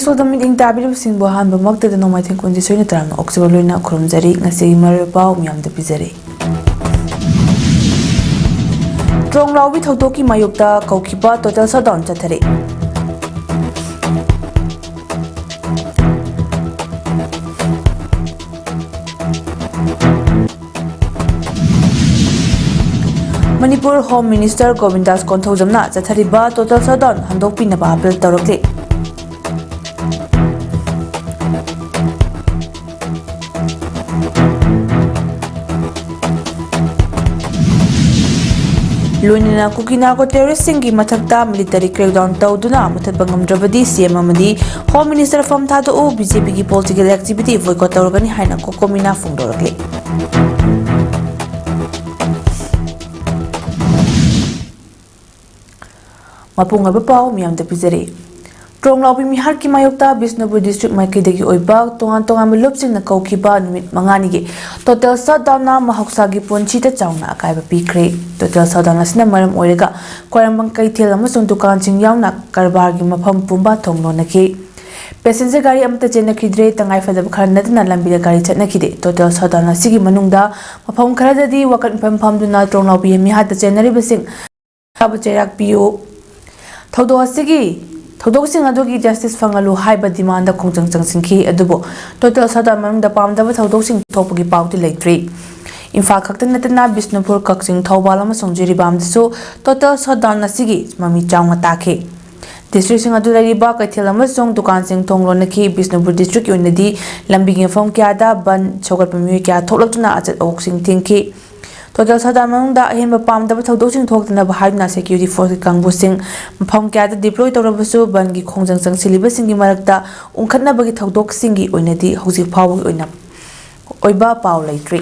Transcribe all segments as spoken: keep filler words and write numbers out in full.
ꯁꯣꯗ ꯃꯤꯠꯌꯦꯡ ꯇꯥꯕꯤꯔꯤꯕꯁꯤꯡꯕꯨ ꯑꯍꯥꯟꯕꯃꯛꯇꯗ ꯅꯣꯡꯃꯥꯏꯊꯦꯝ ꯀꯨꯟꯖ ꯁꯣꯏꯅ ꯇꯔꯥꯝꯅ ꯑꯣꯛꯆꯕ ꯂꯣꯏꯅ ꯈꯨꯔꯨꯝꯖꯔꯤ꯫ ꯉꯁꯤꯒꯤ ꯃꯔꯨꯑꯣꯏꯕ ꯄꯥꯎ ꯃꯤꯌꯥꯝꯗ ꯄꯤꯖꯔꯤ꯫ ꯇ꯭ꯔꯣꯡ ꯂꯥꯎꯕꯤ ꯊꯧꯗꯣꯛꯀꯤ ꯃꯥꯌꯣꯛꯇ ꯀꯧꯈꯤꯕ total shutdown ꯆꯠꯊꯔꯤ꯫ ꯃꯅꯤꯄꯨꯔ Home Minister ꯒꯣꯕꯤꯟꯗꯥꯁ ꯀꯣꯟꯊꯧꯖꯝꯅ ꯆꯠꯊꯔꯤꯕ total shutdown ꯍꯟꯗꯣꯛꯄꯤꯅꯕ appeal ꯇꯧꯔꯛꯂꯤ꯫ ꯂꯣꯏꯅꯅ ꯀꯨꯀꯤ narco terrorist ꯁꯤꯡꯒꯤ ꯃꯊꯛꯇ military crackdown ꯇꯧꯗꯨꯅ ꯃꯨꯊꯠꯄ ꯉꯝꯗ꯭ꯔꯕꯗꯤ C M ꯑꯃꯗꯤ Home Minister ꯐꯝ ꯊꯥꯗꯣꯛꯎ, B J P ꯒꯤ political activity boycott ꯇꯧꯔꯒꯅꯤ ꯍꯥꯏꯅ COCOMI ꯅ ꯐꯣꯡꯗꯣꯔꯛꯂꯤ꯫ ꯃꯄꯨꯡ ꯑꯣꯏꯕ ꯄꯥꯎ ꯃꯤꯌꯥꯝꯗ ꯄꯤꯖꯔꯤ꯫ ꯇ꯭ꯔꯣꯡ ꯂꯥꯎꯕꯤ ꯃꯤꯍꯥꯠꯀꯤ ꯃꯥꯌꯣꯛꯇ ꯕꯤꯁꯅꯨꯄꯨꯔ district ꯃꯥꯏꯀꯩꯗꯒꯤ ꯑꯣꯏꯕ ꯇꯣꯉꯥꯟ ꯇꯣꯉꯥꯟꯕ ꯂꯨꯞꯁꯤꯡꯅ ꯀꯧꯈꯤꯕ ꯅꯨꯃꯤꯠ ꯃꯉꯥꯅꯤꯒꯤ total shutdown ꯅ ꯃꯍꯧꯁꯥꯒꯤ ꯄꯨꯟꯁꯤꯗ ꯆꯥꯎꯅ ꯑꯀꯥꯏꯕ ꯄꯤꯈ꯭ꯔꯦ꯫ Total shutdown ꯑꯁꯤꯅ ꯃꯔꯝ ꯑꯣꯏꯔꯒ ꯈ꯭ꯋꯥꯏꯔꯝꯕꯟ ꯀꯩꯊꯦꯜ ꯑꯃꯁꯨꯡ ꯗꯨꯀꯥꯟꯁꯤꯡ ꯌꯥꯎꯅ ꯀꯔꯕꯥꯔꯒꯤ ꯃꯐꯝ ꯄꯨꯝꯕ ꯊꯣꯡ ꯂꯣꯟꯅꯈꯤ꯫ Passenger ꯒꯥꯔꯤ ꯑꯃꯠꯇ ꯆꯦꯟꯅꯈꯤꯗ꯭ꯔꯦ, ꯇꯉꯥꯏ ꯐꯗꯕ ꯈꯔ ꯅꯠꯇꯅ ꯂꯝꯕꯤꯗ ꯒꯥꯔꯤ ꯆꯠꯅꯈꯤꯗꯦ꯫ Total shutdown ꯑꯁꯤꯒꯤ ꯃꯅꯨꯡꯗ ꯃꯐꯝ ꯈꯔꯗꯗꯤ ꯋꯥꯀꯠ ꯃꯤꯐꯝ ꯐꯝꯗꯨꯅ ꯇ꯭ꯔꯣꯡ ꯂꯥꯎꯕꯤ ꯃꯤꯍꯥꯠꯇ ꯆꯦꯟꯅꯔꯤꯕꯁꯤꯡ ꯐꯕ ꯆꯩꯔꯥꯛ ꯄꯤꯌꯨ꯫ ꯊꯧꯗꯣꯛ ꯑꯁꯤꯒꯤ, ꯊꯧꯗꯣꯛꯁꯤꯡ ꯑꯗꯨꯒꯤ justice ꯐꯪꯍꯜꯂꯨ ꯍꯥꯏꯕ demand ꯈꯣꯡꯖꯪ ꯆꯪꯁꯤꯟꯈꯤ꯫ ꯑꯗꯨꯕꯨ total shutdown ꯃꯅꯨꯡꯗ ꯄꯥꯝꯗꯕ ꯊꯧꯗꯣꯛꯁꯤꯡ ꯊꯣꯛꯄꯒꯤ ꯄꯥꯎꯗꯤ ꯂꯩꯇ꯭ꯔꯤ꯫ ꯏꯝꯐꯥꯜ ꯈꯛꯇ ꯅꯠꯇꯅ ꯕꯤꯁꯅꯨꯄꯨꯔ, ꯀꯛꯆꯤꯡ, ꯊꯧꯕꯥꯜ ꯑꯃꯁꯨꯡ ꯖꯤꯔꯤꯕꯥꯝꯗꯁꯨ total shutdown ꯑꯁꯤꯒꯤ ꯃꯃꯤ ꯆꯥꯎꯅ ꯇꯥꯈꯤ꯫ District ꯁꯤꯡ ꯑꯗꯨ ꯂꯩꯔꯤꯕ ꯀꯩꯊꯦꯜ ꯑꯃꯁꯨꯡ ꯗꯨꯀꯥꯟꯁꯤꯡ ꯊꯣꯡ ꯂꯣꯟꯅꯈꯤ꯫ ꯕꯤꯁꯅꯨꯄꯨꯔ district ꯀꯤ ꯑꯣꯏꯅꯗꯤ ꯂꯝꯕꯤꯒꯤ ꯃꯐꯝ ꯀꯌꯥꯗ ꯕꯟ ꯁꯧꯒꯠꯄ ꯃꯤꯑꯣꯏ ꯀꯌꯥ ꯊꯣꯛꯂꯛꯇꯨꯅ ꯑꯆꯠ ꯑꯋꯣꯛꯁꯤꯡ ꯊꯤꯡꯈꯤ꯫ Total shutdown ꯃꯅꯨꯡꯗ ꯑꯍꯦꯟꯕ ꯄꯥꯝꯗꯕ ꯊꯧꯗꯣꯛꯁꯤꯡ ꯊꯣꯛꯇꯅꯕ ꯍꯥꯏꯗꯨꯅ security force ꯀꯤ ꯀꯥꯡꯕꯨꯁꯤꯡ ꯃꯐꯝ ꯀꯌꯥꯗ deploy ꯇꯧꯔꯕꯁꯨ ꯕꯟꯒꯤ ꯈꯣꯡꯖꯪ ꯆꯪꯁꯤꯜꯂꯤꯕꯁꯤꯡꯒꯤ ꯃꯔꯛꯇ ꯎꯪꯈꯠꯅꯕꯒꯤ ꯊꯧꯗꯣꯛꯁꯤꯡꯒꯤ ꯑꯣꯏꯅꯗꯤ ꯍꯧꯖꯤꯛ ꯐꯥꯎꯕꯒꯤ ꯑꯣꯏꯅ ꯑꯣꯏꯕ ꯄꯥꯎ ꯂꯩꯇ꯭ꯔꯤ꯫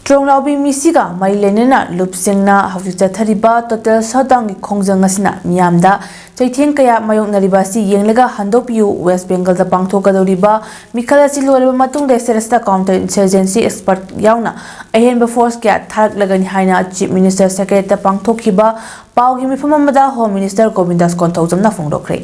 ꯇ꯭ꯔꯣꯡꯂꯥꯎꯕꯤ ꯃꯤꯁꯤꯒ ꯃꯔꯤ ꯂꯩꯅꯅ ꯂꯨꯞꯁꯤꯡꯅ ꯍꯧꯖꯤꯛ ꯆꯠꯊꯔꯤꯕ ꯇꯣꯇꯦꯜ ꯁꯠꯗꯥꯎꯟꯒꯤ ꯈꯣꯡꯖꯪ ꯑꯁꯤꯅ ꯃꯤꯌꯥꯝꯗ ꯆꯩꯊꯦꯡ ꯀꯌꯥ ꯃꯥꯌꯣꯛꯅꯔꯤꯕ ꯑꯁꯤ ꯌꯦꯡꯂꯒ ꯍꯟꯗꯣꯛꯄꯤꯌꯨ꯫ ꯋꯦꯁ ꯕꯦꯡꯒꯜꯗ ꯄꯥꯡꯊꯣꯛꯀꯗꯧꯔꯤꯕ ꯃꯤꯈꯜ ꯑꯁꯤ ꯂꯣꯏꯔꯕ ꯃꯇꯨꯡꯗ ꯁꯦꯔꯁꯇ ꯀꯥꯎꯟꯇꯔ ꯏꯟꯁꯔꯖꯦꯟꯁꯤ ꯑꯦꯛꯁꯄꯔꯠ ꯌꯥꯎꯅ ꯑꯍꯦꯟꯕ ꯐꯣꯔꯁ ꯀꯌꯥ ꯊꯥꯔꯛꯂꯒꯅꯤ ꯍꯥꯏꯅ ꯆꯤꯐ ꯃꯤꯅꯤꯁꯇꯔ ꯁꯦꯀ꯭ꯔꯦꯇꯔꯤꯌꯦꯠꯇ ꯄꯥꯡꯊꯣꯛꯈꯤꯕ ꯄꯥꯎꯒꯤ ꯃꯤꯐꯝ ꯑꯃꯗ ꯍꯣꯝ ꯃꯤꯅꯤꯁꯇꯔ ꯒꯣꯕꯤꯟꯗꯥꯁ ꯀꯣꯟꯊꯧꯖꯝꯅ ꯐꯣꯡꯗꯣꯛꯈ꯭ꯔꯦ꯫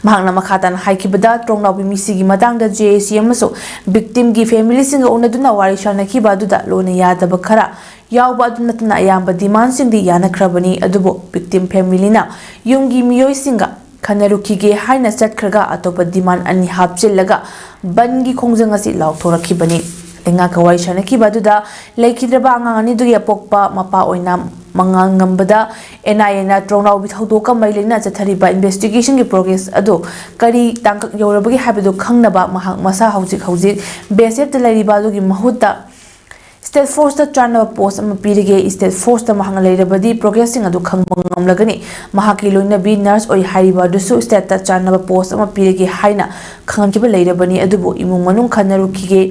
ꯃꯍꯥꯛꯅ ꯃꯈꯥ ꯇꯥꯅ ꯍꯥꯏꯈꯤꯕꯗ, ꯇ꯭ꯔꯣꯡꯂꯥꯎꯕꯤ ꯃꯤꯁꯤꯒꯤ ꯃꯇꯥꯡꯗ ꯖꯦ ꯑꯦ ꯁꯤ ꯑꯃꯁꯨꯡ ꯚꯤꯛꯇꯤꯝꯒꯤ ꯐꯦꯃꯤꯂꯤꯁꯤꯡꯒ ꯎꯅꯗꯨꯅ ꯋꯥꯔꯤ ꯁꯥꯅꯈꯤꯕ ꯑꯗꯨꯗ ꯂꯣꯟꯅ ꯌꯥꯗꯕ ꯈꯔ ꯌꯥꯎꯕ ꯑꯗꯨ ꯅꯠꯇꯅ ꯑꯌꯥꯝꯕ ꯗꯤꯃꯥꯟꯁꯤꯡꯗꯤ ꯌꯥꯅꯈ꯭ꯔꯕꯅꯤ꯫ ꯑꯗꯨꯕꯨ ꯚꯤꯛꯇꯤꯝ ꯐꯦꯃꯤꯂꯤꯅ ꯌꯨꯝꯒꯤ ꯃꯤꯑꯣꯏꯁꯤꯡꯒ ꯈꯟꯅꯔꯨꯈꯤꯒꯦ ꯍꯥꯏꯅ ꯆꯠꯈ꯭ꯔꯒ ꯑꯇꯣꯞꯄ ꯗꯤꯃꯥꯟ ꯑꯅꯤ ꯍꯥꯞꯆꯤꯜꯂꯒ ꯕꯟꯒꯤ ꯈꯣꯡꯖꯪ ꯑꯁꯤ ꯂꯥꯎꯊꯣꯔꯛꯈꯤꯕꯅꯤ꯫ ꯂꯩꯉꯥꯛꯀ ꯋꯥꯔꯤ ꯁꯥꯅꯈꯤꯕ ꯑꯗꯨꯗ ꯂꯩꯈꯤꯗ꯭ꯔꯕ ꯑꯉꯥꯡ ꯑꯅꯤꯗꯨꯒꯤ ꯑꯄꯣꯛꯄ ꯃꯄꯥ ꯑꯣꯏꯅ ꯃꯉꯥꯜ ꯉꯝꯕꯗ ꯑꯦꯟ ꯑꯥꯏ ꯑꯦꯅ ꯇ꯭ꯔꯣꯡꯂꯥꯎꯕꯤ ꯊꯧꯗꯣꯛꯀ ꯃꯔꯤ ꯂꯩꯅꯅ ꯆꯠꯊꯔꯤꯕ ꯏꯟꯚꯦꯁꯇꯤꯒꯦꯁꯟꯒꯤ ꯄ꯭ꯔꯣꯒ꯭ꯔꯦꯁ ꯑꯗꯨ ꯀꯔꯤ ꯇꯥꯡꯀꯛ ꯌꯧꯔꯕꯒꯦ ꯍꯥꯏꯕꯗꯨ ꯈꯪꯅꯕ ꯃꯍꯥꯛ ꯃꯁꯥ ꯍꯧꯖꯤꯛ ꯍꯧꯖꯤꯛ ꯕꯤ ꯑꯦꯁ ꯑꯦꯐꯇ ꯂꯩꯔꯤꯕ ꯑꯗꯨꯒꯤ ꯃꯍꯨꯠꯇ ꯁ꯭ꯇꯦꯠ ꯐꯣꯔꯁꯇ ꯆꯥꯟꯅꯕ ꯄꯣꯁ ꯑꯃ ꯄꯤꯔꯒꯦ꯫ ꯁ꯭ꯇꯦꯠ ꯐꯣꯔꯁꯇ ꯃꯍꯥꯛꯅ ꯂꯩꯔꯕꯗꯤ ꯄ꯭ꯔꯣꯒ꯭ꯔꯦꯁꯁꯤꯡ ꯑꯗꯨ ꯈꯪꯕ ꯉꯝꯂꯒꯅꯤ꯫ ꯃꯍꯥꯛꯀꯤ ꯂꯣꯏꯅꯕꯤ ꯅꯔꯁ ꯑꯣꯏ ꯍꯥꯏꯔꯤꯕ ꯑꯗꯨꯁꯨ ꯁ꯭ꯇꯦꯠꯇ ꯆꯥꯟꯅꯕ ꯄꯣꯁ ꯑꯃ ꯄꯤꯔꯒꯦ ꯍꯥꯏꯅ ꯈꯪꯍꯟꯈꯤꯕ ꯂꯩꯔꯕꯅꯤ꯫ ꯑꯗꯨꯕꯨ ꯏꯃꯨꯡ ꯃꯅꯨꯡ ꯈꯟꯅꯔꯨꯈꯤꯒꯦ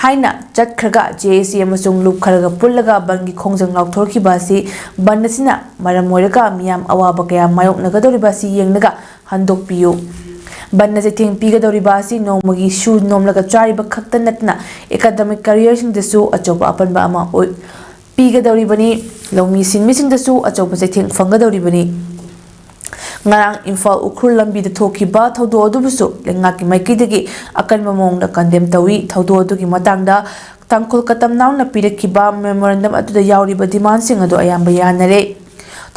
ꯍꯥꯏꯅ ꯆꯠꯈ꯭ꯔꯒ ꯖꯦ ꯑꯦ ꯁꯤ ꯑꯃꯁꯨꯡ ꯂꯨꯞ ꯈꯔꯒ ꯄꯨꯜꯂꯒ ꯕꯟꯒꯤ ꯈꯣꯡꯖꯪ ꯂꯥꯎꯊꯣꯔꯛꯈꯤꯕ ꯑꯁꯤ ꯕꯟ ꯑꯁꯤꯅ ꯃꯔꯝ ꯑꯣꯏꯔꯒ ꯃꯤꯌꯥꯝ ꯑꯋꯥꯕ ꯀꯌꯥ ꯃꯥꯌꯣꯛꯅꯒꯗꯧꯔꯤꯕ ꯑꯁꯤ ꯌꯦꯡꯂꯒ ꯍꯟꯗꯣꯛꯄꯤꯌꯨ꯫ ꯕꯟꯅ ꯆꯩꯊꯦꯡ ꯄꯤꯒꯗꯧꯔꯤꯕ ꯑꯁꯤ ꯅꯣꯡꯃꯒꯤ ꯁꯨ ꯅꯣꯝꯂꯒ ꯆꯥꯔꯤꯕ ꯈꯛꯇ ꯅꯠꯇꯅ ꯑꯦꯀꯥꯗꯃꯤꯛ ꯀꯦꯔꯤꯌꯔꯁꯤꯡꯗꯁꯨ ꯑꯆꯧꯕ ꯑꯄꯟꯕ ꯑꯃ ꯑꯣꯏ-, ꯄꯤꯒꯗꯧꯔꯤꯕꯅꯤ꯫ ꯂꯧꯃꯤ ꯁꯤꯟꯃꯤꯁꯤꯡꯗꯁꯨ ꯑꯆꯧꯕ ꯆꯩꯊꯦꯡ ꯐꯪꯒꯗꯧꯔꯤꯕꯅꯤ꯫ ꯉꯔꯥꯡ ꯏꯝꯐꯥꯜ ꯎꯈ꯭ꯔꯨꯜ ꯂꯝꯕꯤꯗ ꯊꯣꯛꯈꯤꯕ ꯊꯧꯗꯣꯛ ꯑꯗꯨꯕꯨꯁꯨ ꯂꯩꯉꯥꯛꯀꯤ ꯃꯥꯏꯀꯩꯗꯒꯤ ꯑꯀꯟꯕ ꯃꯑꯣꯡꯗ ꯀꯟꯗꯦꯝ ꯇꯧꯏ꯫ ꯊꯧꯗꯣꯛ ꯑꯗꯨꯒꯤ ꯃꯇꯥꯡꯗ ꯇꯥꯡꯈꯨꯜ ꯀꯇꯝꯅꯥꯎꯅ ꯄꯤꯔꯛꯈꯤꯕ ꯃꯦꯃꯣꯔꯦꯟꯗꯝ ꯑꯗꯨꯗ ꯌꯥꯎꯔꯤꯕ ꯗꯤꯃꯥꯟꯁꯤꯡ ꯑꯗꯨ ꯑꯌꯥꯝꯕ ꯌꯥꯅꯔꯦ꯫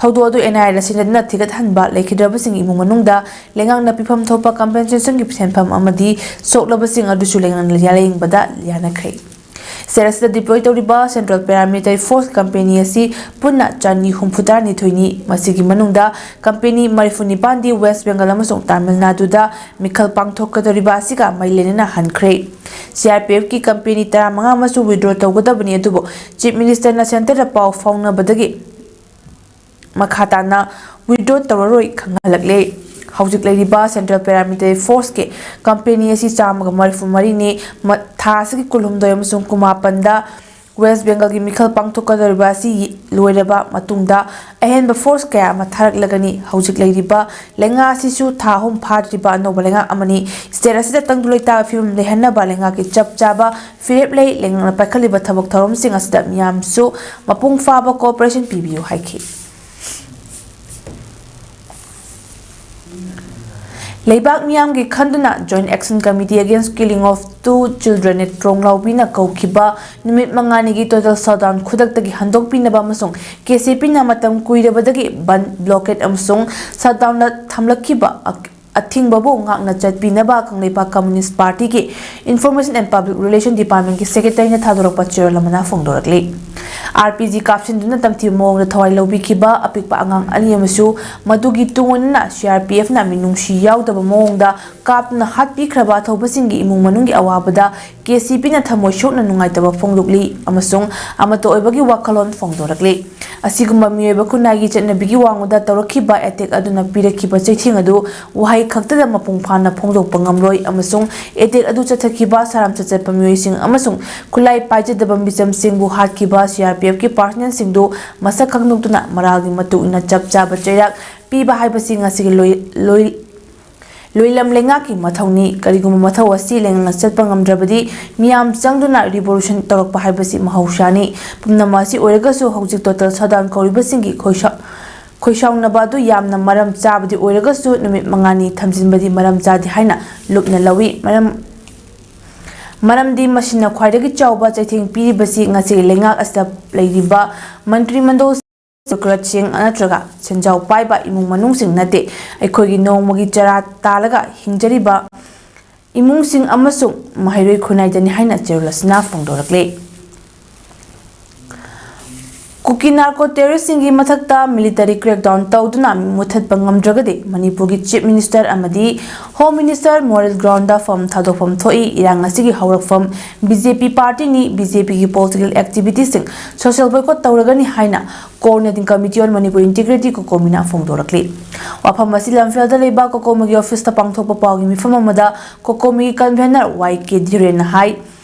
ꯊꯧꯗꯣꯛ ꯑꯗꯨ ꯑꯦꯟ ꯑꯥꯏ ꯑꯦꯗ ꯁꯤꯟꯅꯗꯨꯅ ꯊꯤꯒꯠꯍꯟꯕ, ꯂꯩꯈꯤꯗ꯭ꯔꯕꯁꯤꯡꯒꯤ ꯏꯃꯨꯡ ꯃꯅꯨꯡꯗ ꯂꯩꯉꯥꯛꯅ ꯄꯤꯐꯝ ꯊꯣꯛꯄ ꯀꯝꯄꯦꯟꯁꯦꯁꯟꯒꯤ ꯁꯦꯟꯐꯝ ꯑꯃꯗꯤ ꯁꯣꯛꯂꯕꯁꯤꯡ ꯑꯗꯨꯁꯨ ꯂꯩꯉꯥꯛꯅ ꯂꯥꯌꯦꯡꯕꯗ ꯌꯥꯅꯈ꯭ꯔꯦ꯫ ꯁꯦꯔꯁꯇ ꯗꯤꯄ꯭ꯂꯣꯏ ꯇꯧꯔꯤꯕ ꯁꯦꯟꯇ꯭ꯔꯦꯜ ꯄꯦꯔꯥꯃꯤꯂꯤꯇꯔꯤ ꯐꯣꯔꯁ ꯀꯝꯄꯦꯅꯤ ꯑꯁꯤ ꯄꯨꯟꯅ ꯆꯅꯤ ꯍꯨꯝꯐꯨ ꯇꯔꯥꯅꯤꯊꯣꯏꯅꯤ꯫ ꯃꯁꯤꯒꯤ ꯃꯅꯨꯡꯗ ꯀꯝꯄꯦꯅꯤ ꯃꯔꯤꯐꯨ ꯅꯤꯄꯥꯟꯗꯤ ꯋꯦꯁ ꯕꯦꯡꯒꯜ ꯑꯃꯁꯨꯡ ꯇꯥꯃꯤꯜ ꯅꯥꯗꯨꯗ ꯃꯤꯈꯜ ꯄꯥꯡꯊꯣꯛꯀꯗꯧꯔꯤꯕ ꯑꯁꯤꯒ ꯃꯔꯤ ꯂꯩꯅꯅ ꯍꯟꯈ꯭ꯔꯦ꯫ ꯁꯤ ꯑꯥꯔ ꯄꯤ ꯑꯦꯐꯀꯤ ꯀꯝꯄꯦꯅꯤ ꯇꯔꯥꯃꯉꯥ ꯑꯃꯁꯨ ꯋꯤꯗ꯭ꯔꯣ ꯇꯧꯒꯗꯕꯅꯤ, ꯑꯗꯨꯕꯨ ꯆꯤꯐ ꯃꯤꯅꯤꯁꯇꯔꯅ ꯁꯦꯟꯇꯔꯗ ꯄꯥꯎ ꯐꯥꯎꯅꯕꯗꯒꯤ ꯃꯈꯥ ꯇꯥꯅ ꯋꯤꯗ꯭ꯔꯣ ꯇꯧꯔꯔꯣꯏ ꯈꯪꯍꯜꯂꯛꯂꯦ꯫ ꯍꯧꯖꯤꯛ ꯂꯩꯔꯤꯕ ꯁꯦꯟꯇ꯭ꯔꯦꯜ ꯄꯦꯔꯥꯃꯤꯂꯤꯇꯔꯤ ꯐꯣꯔꯁꯀꯤ ꯀꯝꯄꯦꯅꯤ ꯑꯁꯤ ꯆꯥꯝꯃꯒ ꯃꯔꯤꯐꯨ ꯃꯔꯤꯅꯤ꯫ ꯃ-, ꯊꯥ ꯑꯁꯤꯒꯤ ꯀꯨꯟꯍꯨꯝꯗꯣꯏ ꯑꯃꯁꯨꯡ ꯀꯨꯟꯃꯥꯄꯟꯗ ꯋꯦꯁ꯭ꯠ ꯕꯦꯡꯒꯜꯒꯤ ꯃꯤꯈꯜ ꯄꯥꯡꯊꯣꯛꯀꯗꯧꯔꯤꯕ ꯑꯁꯤ ꯂꯣꯏꯔꯕ ꯃꯇꯨꯡꯗ ꯑꯍꯦꯟꯕ ꯐꯣꯔꯁ ꯀꯌꯥ ꯑꯃ ꯊꯥꯔꯛꯂꯒꯅꯤ꯫ ꯍꯧꯖꯤꯛ ꯂꯩꯔꯤꯕ ꯂꯩꯉꯥꯛ ꯑꯁꯤꯁꯨ ꯊꯥ ꯑꯍꯨꯝ ꯐꯥꯗ꯭ꯔꯤꯕ ꯑꯅꯧꯕ ꯂꯩꯉꯥꯛ ꯑꯃꯅꯤ꯫ ꯁ꯭ꯇꯦꯠ ꯑꯁꯤꯗ ꯇꯪꯗꯨ ꯂꯩꯇꯥꯕ ꯐꯤꯕꯝ ꯂꯩꯍꯟꯅꯕ ꯂꯩꯉꯥꯛꯀꯤ ꯆꯞ ꯆꯥꯕ ꯐꯤꯔꯦꯞ ꯂꯩ꯫ ꯂꯩꯉꯥꯛꯅ ꯄꯥꯏꯈꯠꯂꯤꯕ ꯊꯕꯛ ꯊꯧꯔꯝꯁꯤꯡ ꯑꯁꯤꯗ ꯃꯤꯌꯥꯝꯁꯨ ꯃꯄꯨꯡ ꯐꯥꯕ ꯀꯣꯑꯣꯄꯔꯦꯁꯟ ꯄꯤꯕꯤꯌꯨ ꯍꯥꯏꯈꯤ꯫ ꯂꯩꯕꯥꯛ ꯃꯤꯌꯥꯝꯒꯤ ꯈꯟꯗꯨꯅ Joint Action Committee Against Killing of Two Children ꯅ ꯇ꯭ꯔꯣꯡꯂꯥꯎꯕꯤꯅ ꯀꯧꯈꯤꯕ ꯅꯨꯃꯤꯠ ꯃꯉꯥꯅꯤꯒꯤ total shutdown ꯈꯨꯗꯛꯇꯒꯤ ꯍꯟꯗꯣꯛꯄꯤꯅꯕ ꯑꯃꯁꯨꯡ KCP ꯅ ꯃꯇꯝ ꯀꯨꯏꯔꯕꯗꯒꯤ ꯕꯟꯗ, blockade ꯑꯃꯁꯨꯡ shutdown ꯗ ꯊꯝꯂꯛꯈꯤꯕ ꯑ-, ꯑꯊꯤꯡꯕꯕꯨ ꯉꯥꯛꯅ ꯆꯠꯄꯤꯅꯕ ꯀꯪꯂꯩꯄꯥꯛ Communist Party ꯒꯤ Information and Public Relation Department ꯀꯤ Secretary ꯅ ꯊꯥꯗꯣꯔꯛꯄ ꯆꯦꯔꯣꯜ ꯑꯃꯅ ꯐꯣꯡꯗꯣꯔꯛꯂꯤ꯫ RPG ꯀꯥꯞꯁꯤꯟꯗꯨꯅ ꯇꯝꯊꯤꯕ ꯃꯑꯣꯡꯗ ꯊꯋꯥꯏ ꯂꯧꯕꯤꯈꯤꯕ ꯑꯄꯤꯛꯄ ꯑꯉꯥꯡ ꯑꯅꯤ ꯑꯃꯁꯨ ꯃꯗꯨꯒꯤ ꯇꯨꯡ ꯑꯣꯏꯅꯅ CRPF ꯅ ꯃꯤꯅꯨꯡꯁꯤ ꯌꯥꯎꯗꯕ ꯃꯑꯣꯡꯗ ꯀꯥꯞꯇꯨꯅ ꯍꯥꯠꯄꯤꯈ꯭ꯔꯕ ꯑꯊꯧꯕꯁꯤꯡꯒꯤ ꯏꯃꯨꯡ ꯃꯅꯨꯡꯒꯤ ꯑꯋꯥꯕꯗ KCP ꯅ ꯊꯃꯣꯏ ꯁꯣꯛꯅ ꯅꯨꯡꯉꯥꯏꯇꯕ ꯐꯣꯡꯗꯣꯛꯂꯤ ꯑꯃꯁꯨꯡ ꯑꯃꯠꯇ ꯑꯣꯏꯕꯒꯤ ꯋꯥꯈꯜꯂꯣꯟ ꯐꯣꯡꯗꯣꯔꯛꯂꯤ꯫ ꯑꯁꯤꯒꯨꯝꯕ ꯃꯤꯑꯣꯏꯕ ꯈꯨꯟꯅꯥꯏꯒꯤ ꯆꯠꯅꯕꯤꯒꯤ ꯋꯥꯡꯃꯗ ꯇꯧꯔꯛꯈꯤꯕ attack ꯑꯗꯨꯅ ꯄꯤꯔꯛꯈꯤꯕ ꯆꯩꯊꯦꯡ ꯑꯗꯨ ꯋꯥꯍꯩ ꯈꯛꯇꯗ ꯃꯄꯨꯡ ꯐꯥꯅ ꯐꯣꯡꯗꯣꯛꯄ ꯉꯝꯂꯣꯏ ꯑꯃꯁꯨꯡ attack ꯑꯗꯨ ꯆꯠꯊꯈꯤꯕ ꯁꯥꯔꯥꯝ ꯆꯠꯆꯠꯄ ꯃꯤꯑꯣꯏꯁꯤꯡ ꯑꯃꯁꯨꯡ ꯈꯨꯠꯂꯥꯏ ꯄꯥꯏꯖꯗꯕ ꯃꯤꯆꯝꯁꯤꯡꯕꯨ ꯍꯥꯠꯈꯤꯕ CRPF ꯀꯤ personnel ꯁꯤꯡꯗꯨ ꯃꯁꯛ ꯈꯪꯗꯣꯛꯇꯨꯅ ꯃꯔꯥꯜꯒꯤ ꯃꯇꯨꯡ ꯏꯟꯅ ꯆꯞ ꯆꯥꯕ ꯆꯩꯔꯥꯛ ꯄꯤꯕ ꯍꯥꯏꯕꯁꯤ ꯉꯁꯤꯒꯤ ꯂꯣꯏ-, ꯂꯣꯏ-, ꯂꯣꯏꯂꯝ ꯂꯩꯉꯥꯛꯀꯤ ꯃꯊꯧꯅꯤ꯫ ꯀꯔꯤꯒꯨꯝꯕ ꯃꯊꯧ ꯑꯁꯤ ꯂꯩꯉꯥꯛꯅ ꯆꯠꯄ ꯉꯝꯗ꯭ꯔꯕꯗꯤ ꯃꯤꯌꯥꯝ ꯆꯪꯗꯨꯅ revolution ꯇꯧꯔꯛꯄ ꯍꯥꯏꯕꯁꯤ ꯃꯍꯧꯁꯥꯅꯤ꯫ ꯄꯨꯝꯅꯃꯛ ꯑꯁꯤ ꯑꯣꯏꯔꯒꯁꯨ ꯍꯧꯖꯤꯛ total shutdown ꯀꯧꯔꯤꯕꯁꯤꯡꯒꯤ ꯈꯣꯏꯁꯥ-, ꯈꯣꯏꯁꯥꯎꯅꯕ ꯑꯗꯨ ꯌꯥꯝꯅ ꯃꯔꯝ ꯆꯥꯕꯗꯤ ꯑꯣꯏꯔꯒꯁꯨ ꯅꯨꯃꯤꯠ ꯃꯉꯥꯅꯤ ꯊꯝꯖꯤꯟꯕꯗꯤ ꯃꯔꯝ ꯆꯥꯗꯦ ꯍꯥꯏꯅ ꯂꯨꯞꯅ ꯂꯧꯏ꯫ ꯃꯔꯝ, ꯃꯔꯝꯗꯤ ꯃꯁꯤꯅ ꯈ꯭ꯋꯥꯏꯗꯒꯤ ꯆꯥꯎꯕ ꯆꯩꯊꯦꯡ ꯄꯤꯔꯤꯕꯁꯤ ꯉꯁꯤ ꯂꯩꯉꯥꯛ ꯑꯁꯤꯗ ꯂꯩꯔꯤꯕ ꯃꯟꯇ꯭ꯔꯤ ꯃꯟꯗꯜ, bureaucrat ꯁꯤꯡ ꯅꯠꯇ꯭ꯔꯒ ꯁꯦꯟꯖꯥꯎ ꯄꯥꯏꯕ ꯏꯃꯨꯡ ꯃꯅꯨꯡꯁꯤꯡ ꯅꯠꯇꯦ, ꯑꯩꯈꯣꯏꯒꯤ ꯅꯣꯡꯃꯒꯤ ꯆꯔꯥ ꯇꯥꯜꯂꯒ ꯍꯤꯡꯖꯔꯤꯕ ꯏꯃꯨꯡꯁꯤꯡ ꯑꯃꯁꯨꯡ ꯃꯍꯩꯔꯣꯏ ꯈꯨꯟꯅꯥꯏꯗꯅꯤ ꯍꯥꯏꯅ ꯆꯦꯔꯣꯜ ꯑꯁꯤꯅ ꯐꯣꯡꯗꯣꯔꯛꯂꯤ꯫ ꯀꯨꯀꯤ narco terrorist ꯁꯤꯡꯒꯤ ꯃꯊꯛꯇ military crackdown ꯇꯧꯗꯨꯅ ꯃꯨꯊꯠꯄ ꯉꯝꯗ꯭ꯔꯒꯗꯤ ꯃꯅꯤꯄꯨꯔꯒꯤ Chief Minister ꯑꯃꯗꯤ Home Minister moral ground ꯗ ꯐꯝ ꯊꯥꯗꯣꯛꯐꯝ ꯊꯣꯛꯏ꯫ ꯏꯔꯥꯡ ꯑꯁꯤꯒꯤ ꯍꯧꯔꯛꯐꯝ BJP party ꯅꯤ, BJP ꯒꯤ political activity ꯁꯤꯡ social boycott ꯇꯧꯔꯒꯅꯤ ꯍꯥꯏꯅ Coordinating Committee on Manipur Integrity, COCOMI ꯅ ꯐꯣꯡꯗꯣꯔꯛꯂꯤ꯫ ꯋꯥꯐꯝ ꯑꯁꯤ ꯂꯝꯐꯦꯜꯗ ꯂꯩꯕ COCOMI ꯒꯤ office ꯇ ꯄꯥꯡꯊꯣꯛꯄ ꯄꯥꯎꯒꯤ ꯃꯤꯐꯝ ꯑꯃꯗ COCOMI ꯒꯤ convener ꯋꯥꯏ ꯀꯦ ꯙꯤꯔꯦꯟꯅ ꯍꯥꯏ꯫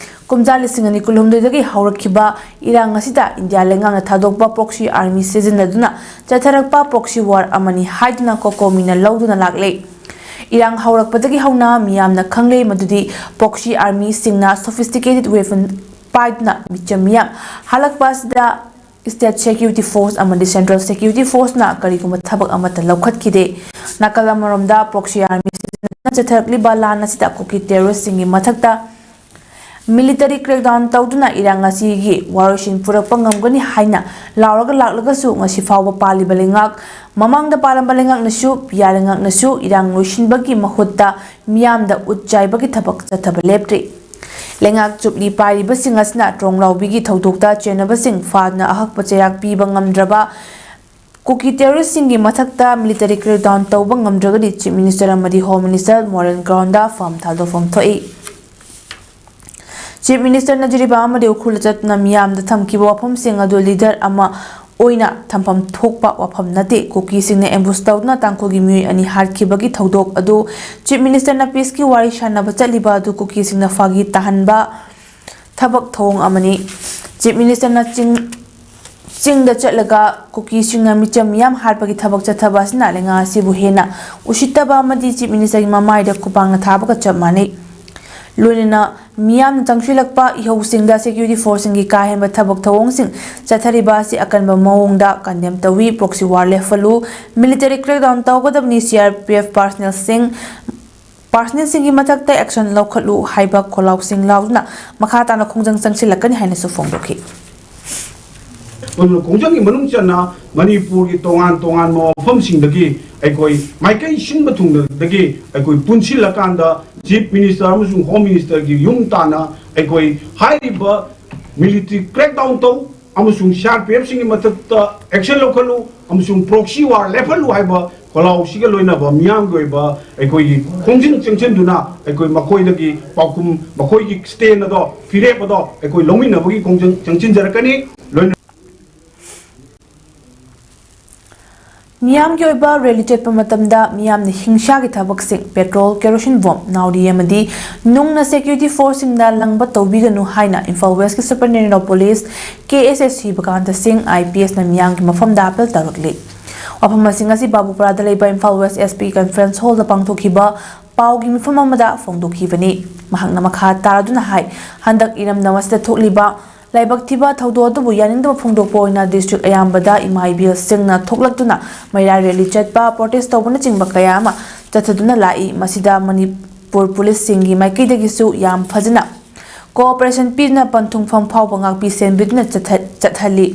ꯀꯨꯝꯖꯥ ꯂꯤꯁꯤꯡ ꯑꯅꯤ ꯀꯨꯟꯍꯨꯝꯗꯣꯏꯗꯒꯤ ꯍꯧꯔꯛꯈꯤꯕ ꯏꯔꯥꯡ ꯑꯁꯤꯗ ꯏꯟꯗꯤꯌꯥ ꯂꯩꯉꯥꯛꯅ ꯊꯥꯗꯣꯛꯄ proxy army ꯁꯤꯖꯤꯟꯅꯗꯨꯅ ꯆꯠꯊꯔꯛꯄ proxy war ꯑꯃꯅꯤ ꯍꯥꯏꯗꯨꯅ COCOMI ꯅ ꯂꯧꯗꯨꯅ ꯂꯥꯛꯂꯦ꯫ ꯏꯔꯥꯡ ꯍꯧꯔꯛꯄꯗꯒꯤ ꯍꯧꯅ ꯃꯤꯌꯥꯝꯅ ꯈꯪꯂꯦ ꯃꯗꯨꯗꯤ proxy army ꯁꯤꯡꯅ sophisticated weapon ꯄꯥꯏꯗꯨꯅ ꯃꯤꯆꯝ ꯃꯤꯌꯥꯝ ꯍꯜꯂꯛꯄ ꯑꯁꯤꯗ state security force ꯑꯃꯗꯤ central security force ꯅ ꯀꯔꯤꯒꯨꯝꯕ ꯊꯕꯛ ꯑꯃꯠꯇ ꯂꯧꯈꯠꯈꯤꯗꯦ꯫ ꯅꯥꯀꯜ ꯑꯃꯔꯣꯝꯗ proxy army ꯁꯤꯖꯤꯟꯅꯗꯨꯅ ꯆꯠꯊꯔꯛꯂꯤꯕ ꯂꯥꯟ ꯑꯁꯤꯗ ꯀꯨꯀꯤ terrorist ꯁꯤꯡꯒꯤ ꯃꯊꯛꯇ military crackdown ꯇꯧꯗꯨꯅ ꯏꯔꯥꯡ ꯑꯁꯤꯒꯤ ꯋꯥꯔꯣꯏꯁꯤꯟ ꯄꯨꯔꯛꯄ ꯉꯝꯒꯅꯤ ꯍꯥꯏꯅ ꯂꯥꯎꯔꯒ ꯂꯥꯛꯂꯒꯁꯨ, ꯉꯁꯤ ꯐꯥꯎꯕ ꯄꯥꯜꯂꯤꯕ ꯂꯩꯉꯥꯛ, ꯃꯃꯥꯡꯗ ꯄꯥꯜꯂꯝꯕ ꯂꯩꯉꯥꯛꯅꯁꯨ, ꯄꯤꯌꯥ ꯂꯩꯉꯥꯛꯅꯁꯨ ꯏꯔꯥꯡ ꯂꯣꯏꯁꯤꯟꯕꯒꯤ ꯃꯍꯨꯠꯇ ꯃꯤꯌꯥꯝꯗ ꯎꯠ ꯆꯥꯏꯕꯒꯤ ꯊꯕꯛ ꯆꯠꯊꯕ ꯂꯦꯞꯇ꯭ꯔꯤ꯫ ꯂꯩꯉꯥꯛ ꯆꯨꯞꯂꯤ ꯄꯥꯏꯔꯤꯕꯁꯤꯡ ꯑꯁꯤꯅ ꯇ꯭ꯔꯣꯡꯂꯥꯎꯕꯤꯒꯤ ꯊꯧꯗꯣꯛꯇ ꯆꯦꯟꯅꯕꯁꯤꯡ ꯐꯥꯗꯨꯅ ꯑꯍꯛꯄ ꯆꯩꯔꯥꯛ ꯄꯤꯕ ꯉꯝꯗ꯭ꯔꯕ ꯀꯨꯀꯤ terrorist ꯁꯤꯡꯒꯤ ꯃꯊꯛꯇ military crackdown ꯇꯧꯕ ꯉꯝꯗ꯭ꯔꯒꯗꯤ Chief Minister ꯑꯃꯗꯤ Home Minister moral ground ꯗ ꯐꯝ ꯊꯥꯗꯣꯛꯐꯝ ꯊꯣꯛꯏ꯫ Chief Minister ꯅ ꯖꯤꯔꯤꯕꯥꯝ ꯑꯃꯗꯤ ꯎꯈ꯭ꯔꯨꯜꯗ ꯆꯠꯇꯨꯅ ꯃꯤꯌꯥꯝꯗ ꯊꯝꯈꯤꯕ ꯋꯥꯐꯝꯁꯤꯡ ꯑꯗꯨ leader ꯑꯃ ꯑꯣꯏꯅ ꯊꯝꯐꯝ ꯊꯣꯛꯄ ꯋꯥꯐꯝ ꯅꯠꯇꯦ꯫ ꯀꯨꯀꯤꯁꯤꯡꯅ ambush ꯇꯧꯗꯨꯅ ꯇꯥꯡꯈꯨꯜꯒꯤ ꯃꯤꯑꯣꯏ ꯑꯅꯤ ꯍꯥꯠꯈꯤꯕꯒꯤ ꯊꯧꯗꯣꯛ ꯑꯗꯨ Chief Minister ꯅ peace ꯀꯤ ꯋꯥꯔꯤ ꯁꯥꯟꯅꯕ ꯆꯠꯂꯤꯕ ꯑꯗꯨ ꯀꯨꯀꯤꯁꯤꯡꯅ ꯐꯥꯒꯤ ꯇꯥꯍꯟꯕ ꯊꯕꯛ ꯊꯧꯑꯣꯡ ꯑꯃꯅꯤ꯫ Chief Minister ꯅ ꯆꯤꯡ, ꯆꯤꯡꯗ ꯆꯠꯂꯒ ꯀꯨꯀꯤꯁꯤꯡꯅ ꯃꯤꯆꯝ ꯃꯤꯌꯥꯝ ꯍꯥꯠꯄꯒꯤ ꯊꯕꯛ ꯆꯠꯊꯕ ꯑꯁꯤꯅ ꯂꯩꯉꯥꯛ ꯑꯁꯤꯕꯨ ꯍꯦꯟꯅ ꯎꯁꯤꯠꯇꯕ ꯑꯃꯗꯤ Chief Minister ꯒꯤ ꯃꯃꯥꯏꯗ ꯈꯨꯄꯥꯛꯅ ꯊꯥꯕꯒ ꯆꯞ ꯃꯥꯟꯅꯩ꯫ ꯂꯣꯏꯅꯅ ꯃꯤꯌꯥꯝꯅ ꯆꯪꯁꯤꯜꯂꯛꯄ ꯏꯍꯧꯁꯤꯡꯗ security force ꯁꯤꯡꯒꯤ ꯀꯥ ꯍꯦꯟꯕ ꯊꯕꯛ ꯊꯧꯑꯣꯡꯁꯤꯡ ꯆꯠꯊꯔꯤꯕ ꯑꯁꯤ ꯑꯀꯟꯕ ꯃꯑꯣꯡꯗ condemn ꯇꯧꯏ꯫ Proxy war ꯂꯦꯞꯍꯜꯂꯨ, military crackdown ꯇꯧꯒꯗꯕꯅꯤ, C R P F personnel ꯁꯤꯡ, personnel ꯁꯤꯡꯒꯤ ꯃꯊꯛꯇ action ꯂꯧꯈꯠꯂꯨ ꯍꯥꯏꯕ ꯈꯣꯜꯂꯥꯎꯁꯤꯡ ꯂꯥꯎꯗꯨꯅ ꯃꯈꯥ ꯇꯥꯅ ꯈꯣꯡꯖꯪ ꯆꯪꯁꯤꯜꯂꯛꯀꯅꯤ ꯍꯥꯏꯅꯁꯨ ꯐꯣꯡꯗꯣꯛꯈꯤ꯫ ꯑꯗꯨꯅ ꯈꯣꯡꯖꯪꯒꯤ ꯃꯅꯨꯡ ꯆꯟꯅ ꯃꯅꯤꯄꯨꯔꯒꯤ ꯇꯣꯉꯥꯟ ꯇꯣꯉꯥꯟꯕ ꯃꯐꯝꯁꯤꯡꯗꯒꯤ ꯑꯩꯈꯣꯏ ꯃꯥꯏꯀꯩ ꯁꯤꯟꯕ ꯊꯨꯡꯅꯗꯒꯤ ꯑꯩꯈꯣꯏ ꯄꯨꯟꯁꯤꯜꯂꯀꯥꯟꯗ Chief Minister ꯑꯃꯁꯨꯡ Home Minister ꯒꯤ ꯌꯨꯝ ꯇꯥꯟꯅ ꯑꯩꯈꯣꯏ ꯍꯥꯏꯔꯤꯕ military crackdown ꯇꯧ ꯑꯃꯁꯨꯡ C R P F ꯁꯤꯡꯒꯤ ꯃꯊꯛꯇ action ꯂꯧꯈꯠꯂꯨ ꯑꯃꯁꯨꯡ proxy war ꯂꯦꯞꯍꯜꯂꯨ ꯍꯥꯏꯕ ꯈꯣꯜꯂꯥꯎꯁꯤꯒ ꯂꯣꯏꯅꯕ ꯃꯤꯌꯥꯝꯒꯤ ꯑꯣꯏꯕ ꯑꯩꯈꯣꯏꯒꯤ ꯈꯣꯡꯖꯪ ꯆꯪꯁꯤꯟꯗꯨꯅ ꯑꯩꯈꯣꯏ ꯃꯈꯣꯏꯗꯒꯤ ꯄꯥꯎꯈꯨꯝ, ꯃꯈꯣꯏꯒꯤ stand ꯑꯗꯣ, ꯐꯤꯔꯦꯞ ꯑꯗꯣ ꯑꯩꯈꯣꯏ ꯂꯧꯃꯤꯟꯅꯕꯒꯤ ꯈꯣꯡꯖꯪ ꯆꯪꯁꯤꯟꯖꯔꯛꯀꯅꯤ꯫ ꯂꯣꯏꯅ ꯃꯤꯌꯥꯝꯒꯤ ꯑꯣꯏꯕ ꯔꯦꯂꯤ ꯆꯠꯄ ꯃꯇꯝꯗ ꯃꯤꯌꯥꯝꯅ ꯍꯤꯡꯁꯥꯒꯤ ꯊꯕꯛꯁꯤꯡ, ꯄꯦꯇ꯭ꯔꯣꯜ, ꯀꯦꯔꯣꯁꯤꯟ ꯕꯣꯝ, ꯅꯥꯎꯔꯤ ꯑꯃꯗꯤ ꯅꯨꯡꯅ ꯁꯦꯀ꯭ꯌꯨꯔꯤꯇꯤ ꯐꯣꯔꯁꯁꯤꯡꯗ ꯂꯪꯕ ꯇꯧꯕꯤꯒꯅꯨ ꯍꯥꯏꯅ ꯏꯝꯐꯥꯜ ꯋꯦꯁꯀꯤ superintendent of police, K S S C, ꯕꯀꯥꯟꯇ ꯁꯤꯡ, ꯑꯥꯏ ꯄꯤ ꯑꯦꯁꯅ ꯃꯤꯌꯥꯝꯒꯤ ꯃꯐꯝꯗ ꯑꯥꯄꯤꯜ ꯇꯧꯔꯛꯂꯤ꯫ ꯋꯥꯐꯝ ꯑꯁꯤꯡ ꯑꯁꯤ ꯕꯥꯕꯨꯄꯥꯔꯥꯗ ꯂꯩꯕ Imphal West S P conference ꯍꯣꯜꯗ ꯄꯥꯡꯊꯣꯛꯈꯤꯕ ꯄꯥꯎꯒꯤ ꯃꯤꯐꯝ ꯑꯃꯗ ꯐꯣꯡꯗꯣꯛꯈꯤꯕꯅꯤ꯫ ꯃꯍꯥꯛꯅ ꯃꯈꯥ ꯇꯥꯔꯗꯨꯅ ꯍꯥꯏ, ꯍꯟꯗꯛ ꯏꯔꯝꯗꯝ ꯑꯁꯤꯗ ꯊꯣꯛꯂꯤꯕ ꯂꯥꯏꯕꯛ ꯊꯤꯕ ꯊꯧꯗꯣꯛ ꯑꯗꯨꯕꯨ ꯌꯥꯅꯤꯡꯗꯕ ꯐꯣꯡꯗꯣꯛꯄ ꯑꯣꯏꯅ ꯗꯤꯁꯇ꯭ꯔꯤꯛ ꯑꯌꯥꯝꯕꯗ ꯏꯃꯥ ꯏꯕꯦꯜꯁꯤꯡꯅ ꯊꯣꯛꯂꯛꯇꯨꯅ ꯃꯩꯔꯥ ꯔꯦꯂꯤ ꯆꯠꯄ, ꯄ꯭ꯔꯣꯇꯦꯁ ꯇꯧꯕꯅꯆꯤꯡꯕ ꯀꯌꯥ ꯑꯃ ꯆꯠꯊꯗꯨꯅ ꯂꯥꯛꯏ꯫ ꯃꯁꯤꯗ ꯃꯅꯤꯄꯨꯔ ꯄꯨꯂꯤꯁꯁꯤꯡꯒꯤ ꯃꯥꯏꯀꯩꯗꯒꯤꯁꯨ ꯌꯥꯝ ꯐꯖꯅ ꯀꯣꯑꯣꯄꯔꯦꯁꯟ ꯄꯤꯗꯨꯅ ꯄꯟꯊꯨꯡꯐꯝ ꯐꯥꯎꯕ ꯉꯥꯛꯄꯤ ꯁꯦꯟꯕꯤꯗꯨꯅ ꯆꯠꯊ-, ꯆꯠꯍꯜꯂꯤ꯫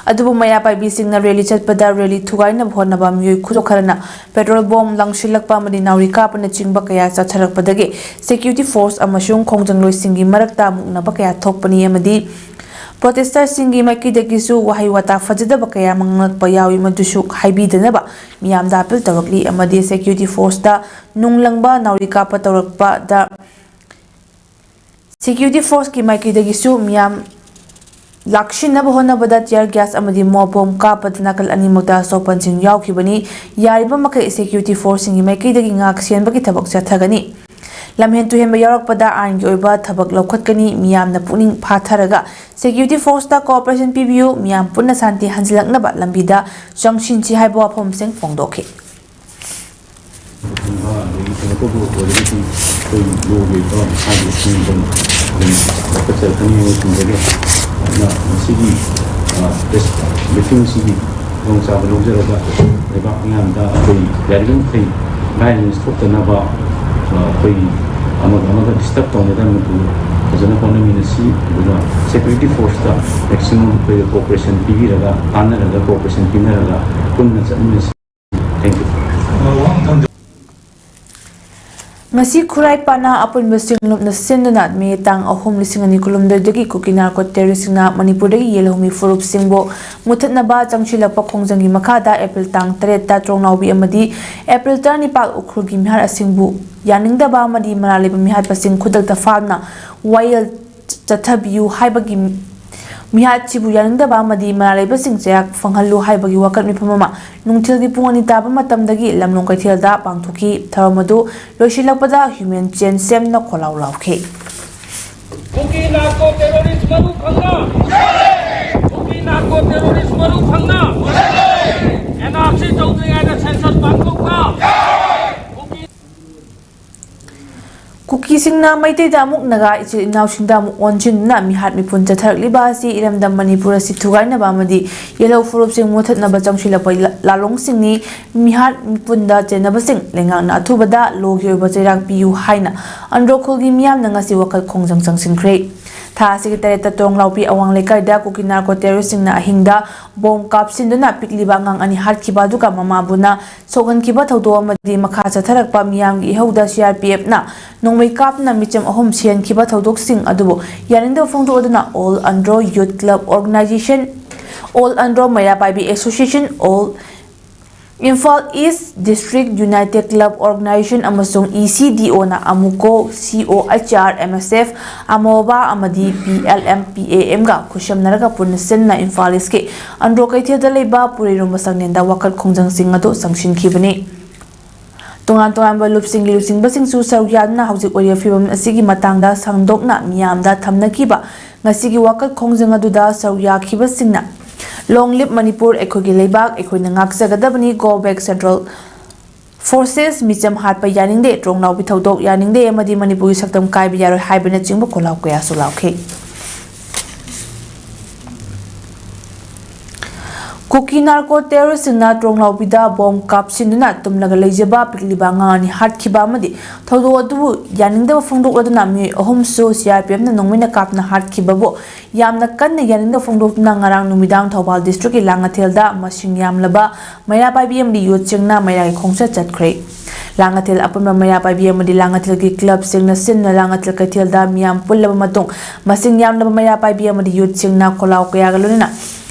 ꯑꯗꯨꯕꯨ ꯃꯩꯔꯥ ꯄꯥꯏꯕꯤꯁꯤꯡꯅ ꯔꯦꯂꯤ ꯆꯠꯄꯗ ꯔꯦꯂꯤ ꯊꯨꯒꯥꯏꯅꯕ ꯍꯣꯠꯅꯕ ꯃꯤꯑꯣꯏ ꯈꯨꯗꯣ ꯈꯔꯅ ꯄꯦꯇ꯭ꯔꯣꯜ ꯕꯣꯝ ꯂꯪꯁꯤꯜꯂꯛꯄ ꯑꯃꯗꯤ ꯅꯥꯎꯔꯤ ꯀꯥꯞꯄꯅꯆꯤꯡꯕ ꯀꯌꯥ ꯆꯠꯊꯔꯛꯄꯗꯒꯤ ꯁꯦꯀ꯭ꯌꯨꯔꯤꯇꯤ ꯐꯣꯔꯁ ꯑꯃꯁꯨꯡ ꯈꯣꯡꯖꯪꯂꯣꯏꯁꯤꯡꯒꯤ ꯃꯔꯛꯇ ꯃꯨꯛꯅꯕ ꯀꯌꯥ ꯊꯣꯛꯄꯅꯤ ꯑꯃꯗꯤ ꯄ꯭ꯔꯣꯇꯦꯁꯇꯔꯁꯤꯡꯒꯤ ꯃꯥꯏꯀꯩꯗꯒꯤꯁꯨ ꯋꯥꯍꯩ ꯋꯥꯇꯥ ꯐꯖꯗꯕ ꯀꯌꯥ ꯑꯃ ꯉꯥꯡꯂꯛꯄ ꯌꯥꯎꯏ꯫ ꯃꯗꯨꯁꯨ ꯍꯥꯏꯕꯤꯗꯅꯕ ꯃꯤꯌꯥꯝꯗ ꯑꯥꯄꯤꯜ ꯇꯧꯔꯛꯂꯤ ꯑꯃꯗꯤ ꯁꯦꯀ꯭ꯌꯨꯔꯤꯇꯤ ꯐꯣꯔꯁꯇ ꯅꯨꯡ ꯂꯪꯕ, ꯅꯥꯎꯔꯤ ꯀꯥꯞꯄ ꯇꯧꯔꯛꯄꯗ ꯁꯦꯀ꯭ꯌꯨꯔꯤꯇꯤ ꯐꯣꯔꯁꯀꯤ ꯃꯥꯏꯀꯩꯗꯒꯤꯁꯨ ꯃꯤꯌꯥꯝ ꯂꯥꯛꯁꯤꯟꯅꯕ ꯍꯣꯠꯅꯕꯗ ꯇꯤꯌꯔ ꯒ꯭ꯌꯥꯁ ꯑꯃꯗꯤ ꯃꯣꯞ ꯕꯣꯝ ꯀꯥꯞꯄꯗ ꯅꯥꯀꯜ ꯑꯅꯤꯃꯛꯇ ꯑꯁꯣꯛꯄꯟꯁꯤꯡ ꯌꯥꯎꯈꯤꯕꯅꯤ꯫ ꯌꯥꯔꯤꯕ ꯃꯈꯩ ꯁꯦꯀ꯭ꯌꯨꯔꯤꯇꯤ ꯐꯣꯔꯁꯁꯤꯡꯒꯤ ꯃꯥꯏꯀꯩꯗꯒꯤ ꯉꯥꯛ ꯁꯦꯟꯕꯒꯤ ꯊꯕꯛ ꯆꯠꯊꯒꯅꯤ꯫ ꯂꯝꯍꯦꯟ ꯇꯨꯍꯦꯟꯕ ꯌꯥꯎꯔꯛꯄꯗ ꯑꯥꯏꯟꯒꯤ ꯑꯣꯏꯕ ꯊꯕꯛ ꯂꯧꯈꯠꯀꯅꯤ꯫ ꯃꯤꯌꯥꯝꯅ ꯄꯨꯛꯅꯤꯡ ꯐꯥꯊꯔꯒ ꯁꯦꯀ꯭ꯌꯨꯔꯤꯇꯤ ꯐꯣꯔꯁꯇ ꯀꯣꯑꯣꯄꯔꯦꯁꯟ ꯄꯤꯕꯤꯌꯨ꯫ ꯃꯤꯌꯥꯝ ꯄꯨꯟꯅ ꯁꯥꯟꯇꯤ ꯍꯟꯖꯤꯜꯂꯛꯅꯕ ꯂꯝꯕꯤꯗ ꯆꯪꯁꯤꯟꯁꯤ ꯍꯥꯏꯕ ꯋꯥꯐꯝꯁꯤꯡ ꯐꯣꯡꯗꯣꯛꯈꯤ꯫ ꯑꯗꯒꯤ ꯀꯩꯅꯣ ꯇꯧꯕ ꯑꯣꯏꯔꯒꯗꯤ ꯑꯩꯈꯣꯏ ꯂꯣꯒꯤ ꯑꯣꯏꯕ ꯃꯁꯥꯒꯤ ꯁꯤꯡ ꯑꯗꯨꯝ ꯑꯗꯨꯝ ꯂꯧꯈꯠꯆꯔꯛꯀꯅꯤ ꯍꯥꯏꯅ ꯊꯝꯖꯒꯦ꯫ ꯑꯗꯨꯅ ꯃꯁꯤꯒꯤ, ꯑ, ꯄ꯭ꯔꯦꯁ ꯕ꯭ꯔꯤꯐꯤꯡꯁꯤꯒꯤ ꯈꯨꯗꯣꯡꯆꯥꯕ ꯂꯧꯖꯔꯒ ꯂꯩꯕꯥꯛ ꯃꯤꯌꯥꯝꯗ ꯑꯩꯈꯣꯏ ꯌꯥꯔꯤꯕ ꯃꯈꯩ ꯚꯥꯏꯑꯣꯂꯦꯟꯁ ꯊꯣꯛꯇꯅꯕ, ꯑ, ꯑꯩꯈꯣꯏ ꯑꯃꯒ ꯑꯃꯒ ꯗꯤꯁꯇꯔꯕ ꯇꯧꯅꯗꯅꯕꯗꯨ ꯐꯖꯅ ꯍꯣꯠꯅꯃꯤꯟꯅꯁꯤ꯫ ꯑꯗꯨꯒ ꯁꯦꯀ꯭ꯌꯨꯔꯤꯇꯤ ꯐꯣꯔꯁꯇ ꯃꯦꯛꯁꯤꯃꯝ ꯑꯩꯈꯣꯏ ꯀꯣꯑꯣꯄꯔꯦꯁꯟ ꯄꯤꯕꯤꯔꯒ, ꯇꯥꯟꯅꯔꯒ ꯀꯣꯑꯣꯄꯔꯦꯁꯟ ꯄꯤꯅꯔꯒ ꯄꯨꯟꯅ ꯆꯠꯃꯤꯟꯅꯁꯤ꯫ Thank you. ꯉꯁꯤ ꯈꯨꯔꯥꯏ ꯄꯥꯅꯥ ꯑꯄꯨꯟꯕ ꯁꯤꯡꯂꯨꯞꯅ ꯁꯤꯟꯗꯨꯅ ꯃꯦ ꯇꯥꯡ ꯑꯍꯨꯝ, ꯂꯤꯁꯤꯡ ꯑꯅꯤ ꯀꯨꯟꯍꯨꯝꯗꯣꯏꯗꯒꯤ ꯀꯨꯀꯤ ꯅꯥꯔꯀꯣ ꯇꯦꯔꯣꯔꯤꯁꯁꯤꯡꯅ ꯃꯅꯤꯄꯨꯔꯗꯒꯤ ꯌꯦꯜꯍꯧꯃꯤ ꯐꯨꯔꯨꯞꯁꯤꯡꯕꯨ ꯃꯨꯊꯠꯅꯕ ꯆꯪꯁꯤꯜꯂꯛꯄ ꯈꯣꯡꯖꯪꯒꯤ ꯃꯈꯥꯗ ꯑꯦꯄ꯭ꯔꯤꯜ ꯇꯥꯡ ꯇꯔꯦꯠꯇ ꯇ꯭ꯔꯣꯡꯅꯥꯎꯕꯤ ꯑꯃꯗꯤ ꯑꯦꯄ꯭ꯔꯤꯜ ꯇꯔꯥꯅꯤꯄꯥꯜ ꯎꯈ꯭ꯔꯨꯜꯒꯤ ꯃꯤꯍꯥꯠ ꯑꯁꯤꯡꯕꯨ ꯌꯥꯅꯤꯡꯗꯕ ꯑꯃꯗꯤ ꯃꯔꯥꯜ ꯂꯩꯕ ꯃꯤꯍꯥꯠꯄꯁꯤꯡ ꯈꯨꯗꯛꯇ ꯐꯥꯗꯨꯅ ꯋꯥꯌꯦꯜ ꯆꯠꯊꯕꯤꯌꯨ ꯍꯥꯏꯕꯒꯤ ꯃꯤꯍꯥꯠꯁꯤꯕꯨ ꯌꯥꯅꯤꯡꯗꯕ ꯑꯃꯗꯤ ꯃꯔꯥꯜ ꯂꯩꯕꯁꯤꯡ ꯆꯩꯔꯥꯛ ꯐꯪꯍꯜꯂꯨ ꯍꯥꯏꯕꯒꯤ ꯋꯥꯀꯠ ꯃꯤꯐꯝ ꯑꯃ ꯅꯨꯡꯊꯤꯜꯒꯤ ꯄꯨꯡ ꯑꯅꯤ ꯇꯥꯕ ꯃꯇꯝꯗꯒꯤ ꯂꯝꯂꯣꯡ ꯀꯩꯊꯦꯜꯗ ꯄꯥꯡꯊꯣꯛꯈꯤ꯫ ꯊꯧꯔꯝ ꯑꯗꯨ ꯂꯣꯏꯁꯤꯜꯂꯛꯄꯗ ꯍ꯭ꯌꯨꯃꯦꯟ ꯆꯦꯟ ꯁꯦꯝꯅ ꯈꯣꯜꯂꯥꯎ ꯂꯥꯎꯈꯤ꯫ ꯀꯨꯀꯤ ꯅꯥꯔꯀꯣ ꯇꯦꯔꯣꯔꯤꯁ ꯃꯔꯨ ꯐꯪꯅ! ꯀꯨꯀꯤ ꯅꯥꯔꯀꯣ ꯇꯦꯔꯣꯔꯤꯁ ꯃꯔꯨ ꯐꯪꯅ! ꯑꯦꯟ ꯑꯥꯔ ꯁꯤ ꯇꯧꯗ꯭ꯔꯤꯉꯩꯗ ꯁꯦꯟꯁꯁ ꯄꯥꯡꯊꯣꯛꯄ! ꯀꯨꯀꯤꯁꯤꯡꯅ ꯃꯩꯇꯩꯗ ꯑꯃꯨꯛ ꯅꯥꯒꯥ ꯏꯆꯤꯜ ꯏꯅꯥꯎꯁꯤꯡꯗ ꯑꯃꯨꯛ ꯑꯣꯟꯁꯤꯟꯗꯨꯅ ꯃꯤꯍꯥꯠ ꯃꯤꯄꯨꯟ ꯆꯠꯊꯔꯛꯂꯤꯕ ꯑꯁꯤ ꯏꯔꯝꯗꯝ ꯃꯅꯤꯄꯨꯔ ꯑꯁꯤ ꯊꯨꯒꯥꯏꯅꯕ ꯑꯃꯗꯤ ꯌꯦꯜꯍꯧ ꯐꯨꯔꯨꯞꯁꯤꯡ ꯃꯨꯊꯠꯅꯕ ꯆꯪꯁꯤꯜꯂꯛꯄ ꯂꯥꯂꯣꯡꯁꯤꯡꯅꯤ꯫ ꯃꯤꯍꯥꯠ ꯃꯤꯄꯨꯟꯗ ꯆꯦꯟꯅꯕꯁꯤꯡ ꯂꯩꯉꯥꯛꯅ ꯑꯊꯨꯕꯗ ꯂꯣꯒꯤ ꯑꯣꯏꯕ ꯆꯩꯔꯥꯛ ꯄꯤꯌꯨ ꯍꯥꯏꯅ ꯑꯟꯗ꯭ꯔꯣ ꯈꯨꯜꯒꯤ ꯃꯤꯌꯥꯝꯅ ꯉꯁꯤ ꯋꯥꯀꯠ ꯈꯣꯡꯖꯪ ꯆꯪꯁꯤꯟꯈ꯭ꯔꯦ꯫ ꯊꯥ ꯑꯁꯤꯒꯤ ꯇꯔꯦꯠꯇ ꯇꯣꯡꯂꯥꯎꯄꯤ ꯑꯋꯥꯡ ꯂꯩꯀꯥꯏꯗ ꯀꯨꯀꯤ ꯅꯥꯔꯀꯣ ꯇꯦꯔꯣꯔꯤꯁꯁꯤꯡꯅ ꯑꯍꯤꯡꯗ ꯕꯣꯝ ꯀꯥꯞꯁꯤꯟꯗꯨꯅ ꯄꯤꯛꯂꯤꯕ ꯑꯉꯥꯡ ꯑꯅꯤ ꯍꯥꯠꯈꯤꯕ ꯑꯗꯨꯒ ꯃꯃꯥꯕꯨꯅ ꯁꯣꯛꯍꯟꯈꯤꯕ ꯊꯧꯗꯣꯛ ꯑꯃꯗꯤ ꯃꯈꯥ ꯆꯠꯊꯔꯛꯄ ꯃꯤꯌꯥꯝꯒꯤ ꯏꯍꯧꯗ ꯁꯤ ꯑꯥꯔ ꯄꯤ ꯑꯦꯐꯅ ꯅꯣꯡꯃꯩ ꯀꯥꯞꯇꯨꯅ ꯃꯤꯆꯝ ꯑꯍꯨꯝ ꯁꯤꯍꯟꯈꯤꯕ ꯊꯧꯗꯣꯛꯁꯤꯡ ꯑꯗꯨꯕꯨ ꯌꯥꯅꯤꯡꯗꯕ ꯐꯣꯡꯗꯣꯛꯂꯗꯨꯅ all Andro youth club organization, all Andro Meira Paibi association, all Imphal east district united club organization ꯑꯃꯁꯨꯡ ꯏ ꯁꯤ ꯗꯤ ꯑꯣꯅ ꯑꯃꯨꯀꯣ, C O H R, M S F, ꯑꯃꯣꯕꯥ ꯑꯃꯗꯤ ꯄꯤ ꯑꯦꯜ ꯑꯦꯝ ꯄꯤ ꯑꯦ ꯑꯦꯝꯒ ꯈꯨꯠꯁꯝꯅꯔꯒ ꯄꯨꯟꯅ ꯁꯤꯟꯅ ꯏꯝꯐꯥꯜ ꯏꯁꯀꯤ ꯑꯟꯗ꯭ꯔꯣ ꯀꯩꯊꯦꯜꯗ ꯂꯩꯕ ꯄꯨꯔꯩꯔꯣꯝꯕ ꯁꯪꯂꯦꯟꯗ ꯋꯥꯀꯠ ꯈꯣꯡꯖꯪꯁꯤꯡ ꯑꯗꯨ ꯆꯪꯁꯤꯟꯈꯤꯕꯅꯤ꯫ ꯇꯣꯉꯥꯟ ꯇꯣꯉꯥꯟꯕ ꯂꯨꯞꯁꯤꯡꯒꯤ ꯂꯨꯆꯤꯡꯕꯁꯤꯡꯁꯨ ꯁꯔꯨꯛ ꯌꯥꯗꯨꯅ ꯍꯧꯖꯤꯛ ꯑꯣꯏꯔꯤꯕ ꯐꯤꯕꯝ ꯑꯁꯤꯒꯤ ꯃꯇꯥꯡꯗ ꯁꯟꯗꯣꯛꯅ ꯃꯤꯌꯥꯝꯗ ꯊꯝꯅꯈꯤꯕ ꯉꯁꯤꯒꯤ ꯋꯥꯀꯠ ꯈꯣꯡꯖꯪ ꯑꯗꯨꯗ ꯁꯔꯨꯛ ꯌꯥꯈꯤꯕꯁꯤꯡꯅ "Long live Manipur, ꯑꯩꯈꯣꯏꯒꯤ ꯂꯩꯕꯥꯛ, ꯑꯩꯈꯣꯏꯅ ꯉꯥꯛꯆꯒꯗꯕꯅꯤ, Go back Central Forces, ꯃꯤꯆꯝ ꯍꯥꯠꯄ ꯌꯥꯅꯤꯡꯗꯦ, ꯇ꯭ꯔꯣꯡ ꯂꯥꯎꯕꯤ ꯊꯧꯗꯣꯛ ꯌꯥꯅꯤꯡꯗꯦ ꯑꯃꯗꯤ ꯃꯅꯤꯄꯨꯔꯒꯤ ꯁꯛꯇꯝ ꯀꯥꯏꯕ ꯌꯥꯔꯣꯏ" ꯍꯥꯏꯕꯅꯆꯤꯡꯕ ꯈꯣꯜꯂꯥꯎ ꯀꯌꯥꯁꯨ ꯂꯥꯎꯈꯤ꯫ ꯀꯨꯀꯤ ꯅꯥꯔꯀꯣ ꯇꯦꯔꯣꯔꯤꯁꯁꯤꯡꯅ ꯇ꯭ꯔꯣꯡꯂꯥꯎꯕꯤꯗ ꯕꯣꯝ ꯀꯥꯞꯁꯤꯟꯗꯨꯅ ꯇꯨꯝꯂꯒ ꯂꯩꯖꯕ ꯄꯤꯛꯂꯤꯕ ꯑꯉꯥꯡ ꯑꯅꯤ ꯍꯥꯠꯈꯤꯕ ꯑꯃꯗꯤ ꯊꯧꯗꯣꯛ ꯑꯗꯨꯕꯨ ꯌꯥꯅꯤꯡꯗꯕ ꯐꯣꯡꯗꯣꯛꯂꯗꯨꯅ ꯃꯤꯑꯣꯏ ꯑꯍꯨꯝꯁꯨ ꯁꯤ ꯑꯥꯔ ꯄꯤ ꯑꯦꯐꯅ ꯅꯣꯡꯃꯩꯅ ꯀꯥꯞꯇꯨꯅ ꯍꯥꯠꯈꯤꯕꯕꯨ ꯌꯥꯝꯅ ꯀꯟꯅ ꯌꯥꯅꯤꯡꯗꯕ ꯐꯣꯡꯗꯣꯛꯇꯨꯅ ꯉꯔꯥꯡ ꯅꯨꯃꯤꯗꯥꯡ ꯊꯧꯕꯥꯜ ꯗꯤꯁꯇ꯭ꯔꯤꯛꯀꯤ ꯂꯥꯡꯉꯊꯦꯜꯗ ꯃꯁꯤꯡ ꯌꯥꯝꯂꯕ ꯃꯩꯔꯥ ꯄꯥꯏꯕꯤ ꯑꯃꯗꯤ ꯌꯨꯠꯁꯤꯡꯅ ꯃꯩꯔꯥꯒꯤ ꯈꯣꯡꯆꯠ ꯆꯠꯈ꯭ꯔꯦ꯫ ꯂꯥꯡꯉꯊꯦꯜ ꯑꯄꯨꯟꯕ ꯃꯩꯔꯥ ꯄꯥꯏꯕꯤ ꯑꯃꯗꯤ ꯂꯥꯡꯉꯊꯦꯜꯒꯤ ꯀ꯭ꯂꯕꯁꯤꯡꯅ ꯁꯤꯟꯅ ꯂꯥꯡꯉꯊꯦꯜ ꯀꯩꯊꯦꯜꯗ ꯃꯤꯌꯥꯝ ꯄꯨꯜꯂꯕ ꯃꯇꯨꯡ ꯃꯁꯤꯡ ꯌꯥꯝꯂꯕ ꯃꯩꯔꯥ ꯄꯥꯏꯕꯤ ꯑꯃꯗꯤ ꯌꯨꯠꯁꯤꯡꯅ ꯈꯣꯜꯂꯥꯎ ꯀꯌꯥꯒ ꯂꯣꯏꯅꯅ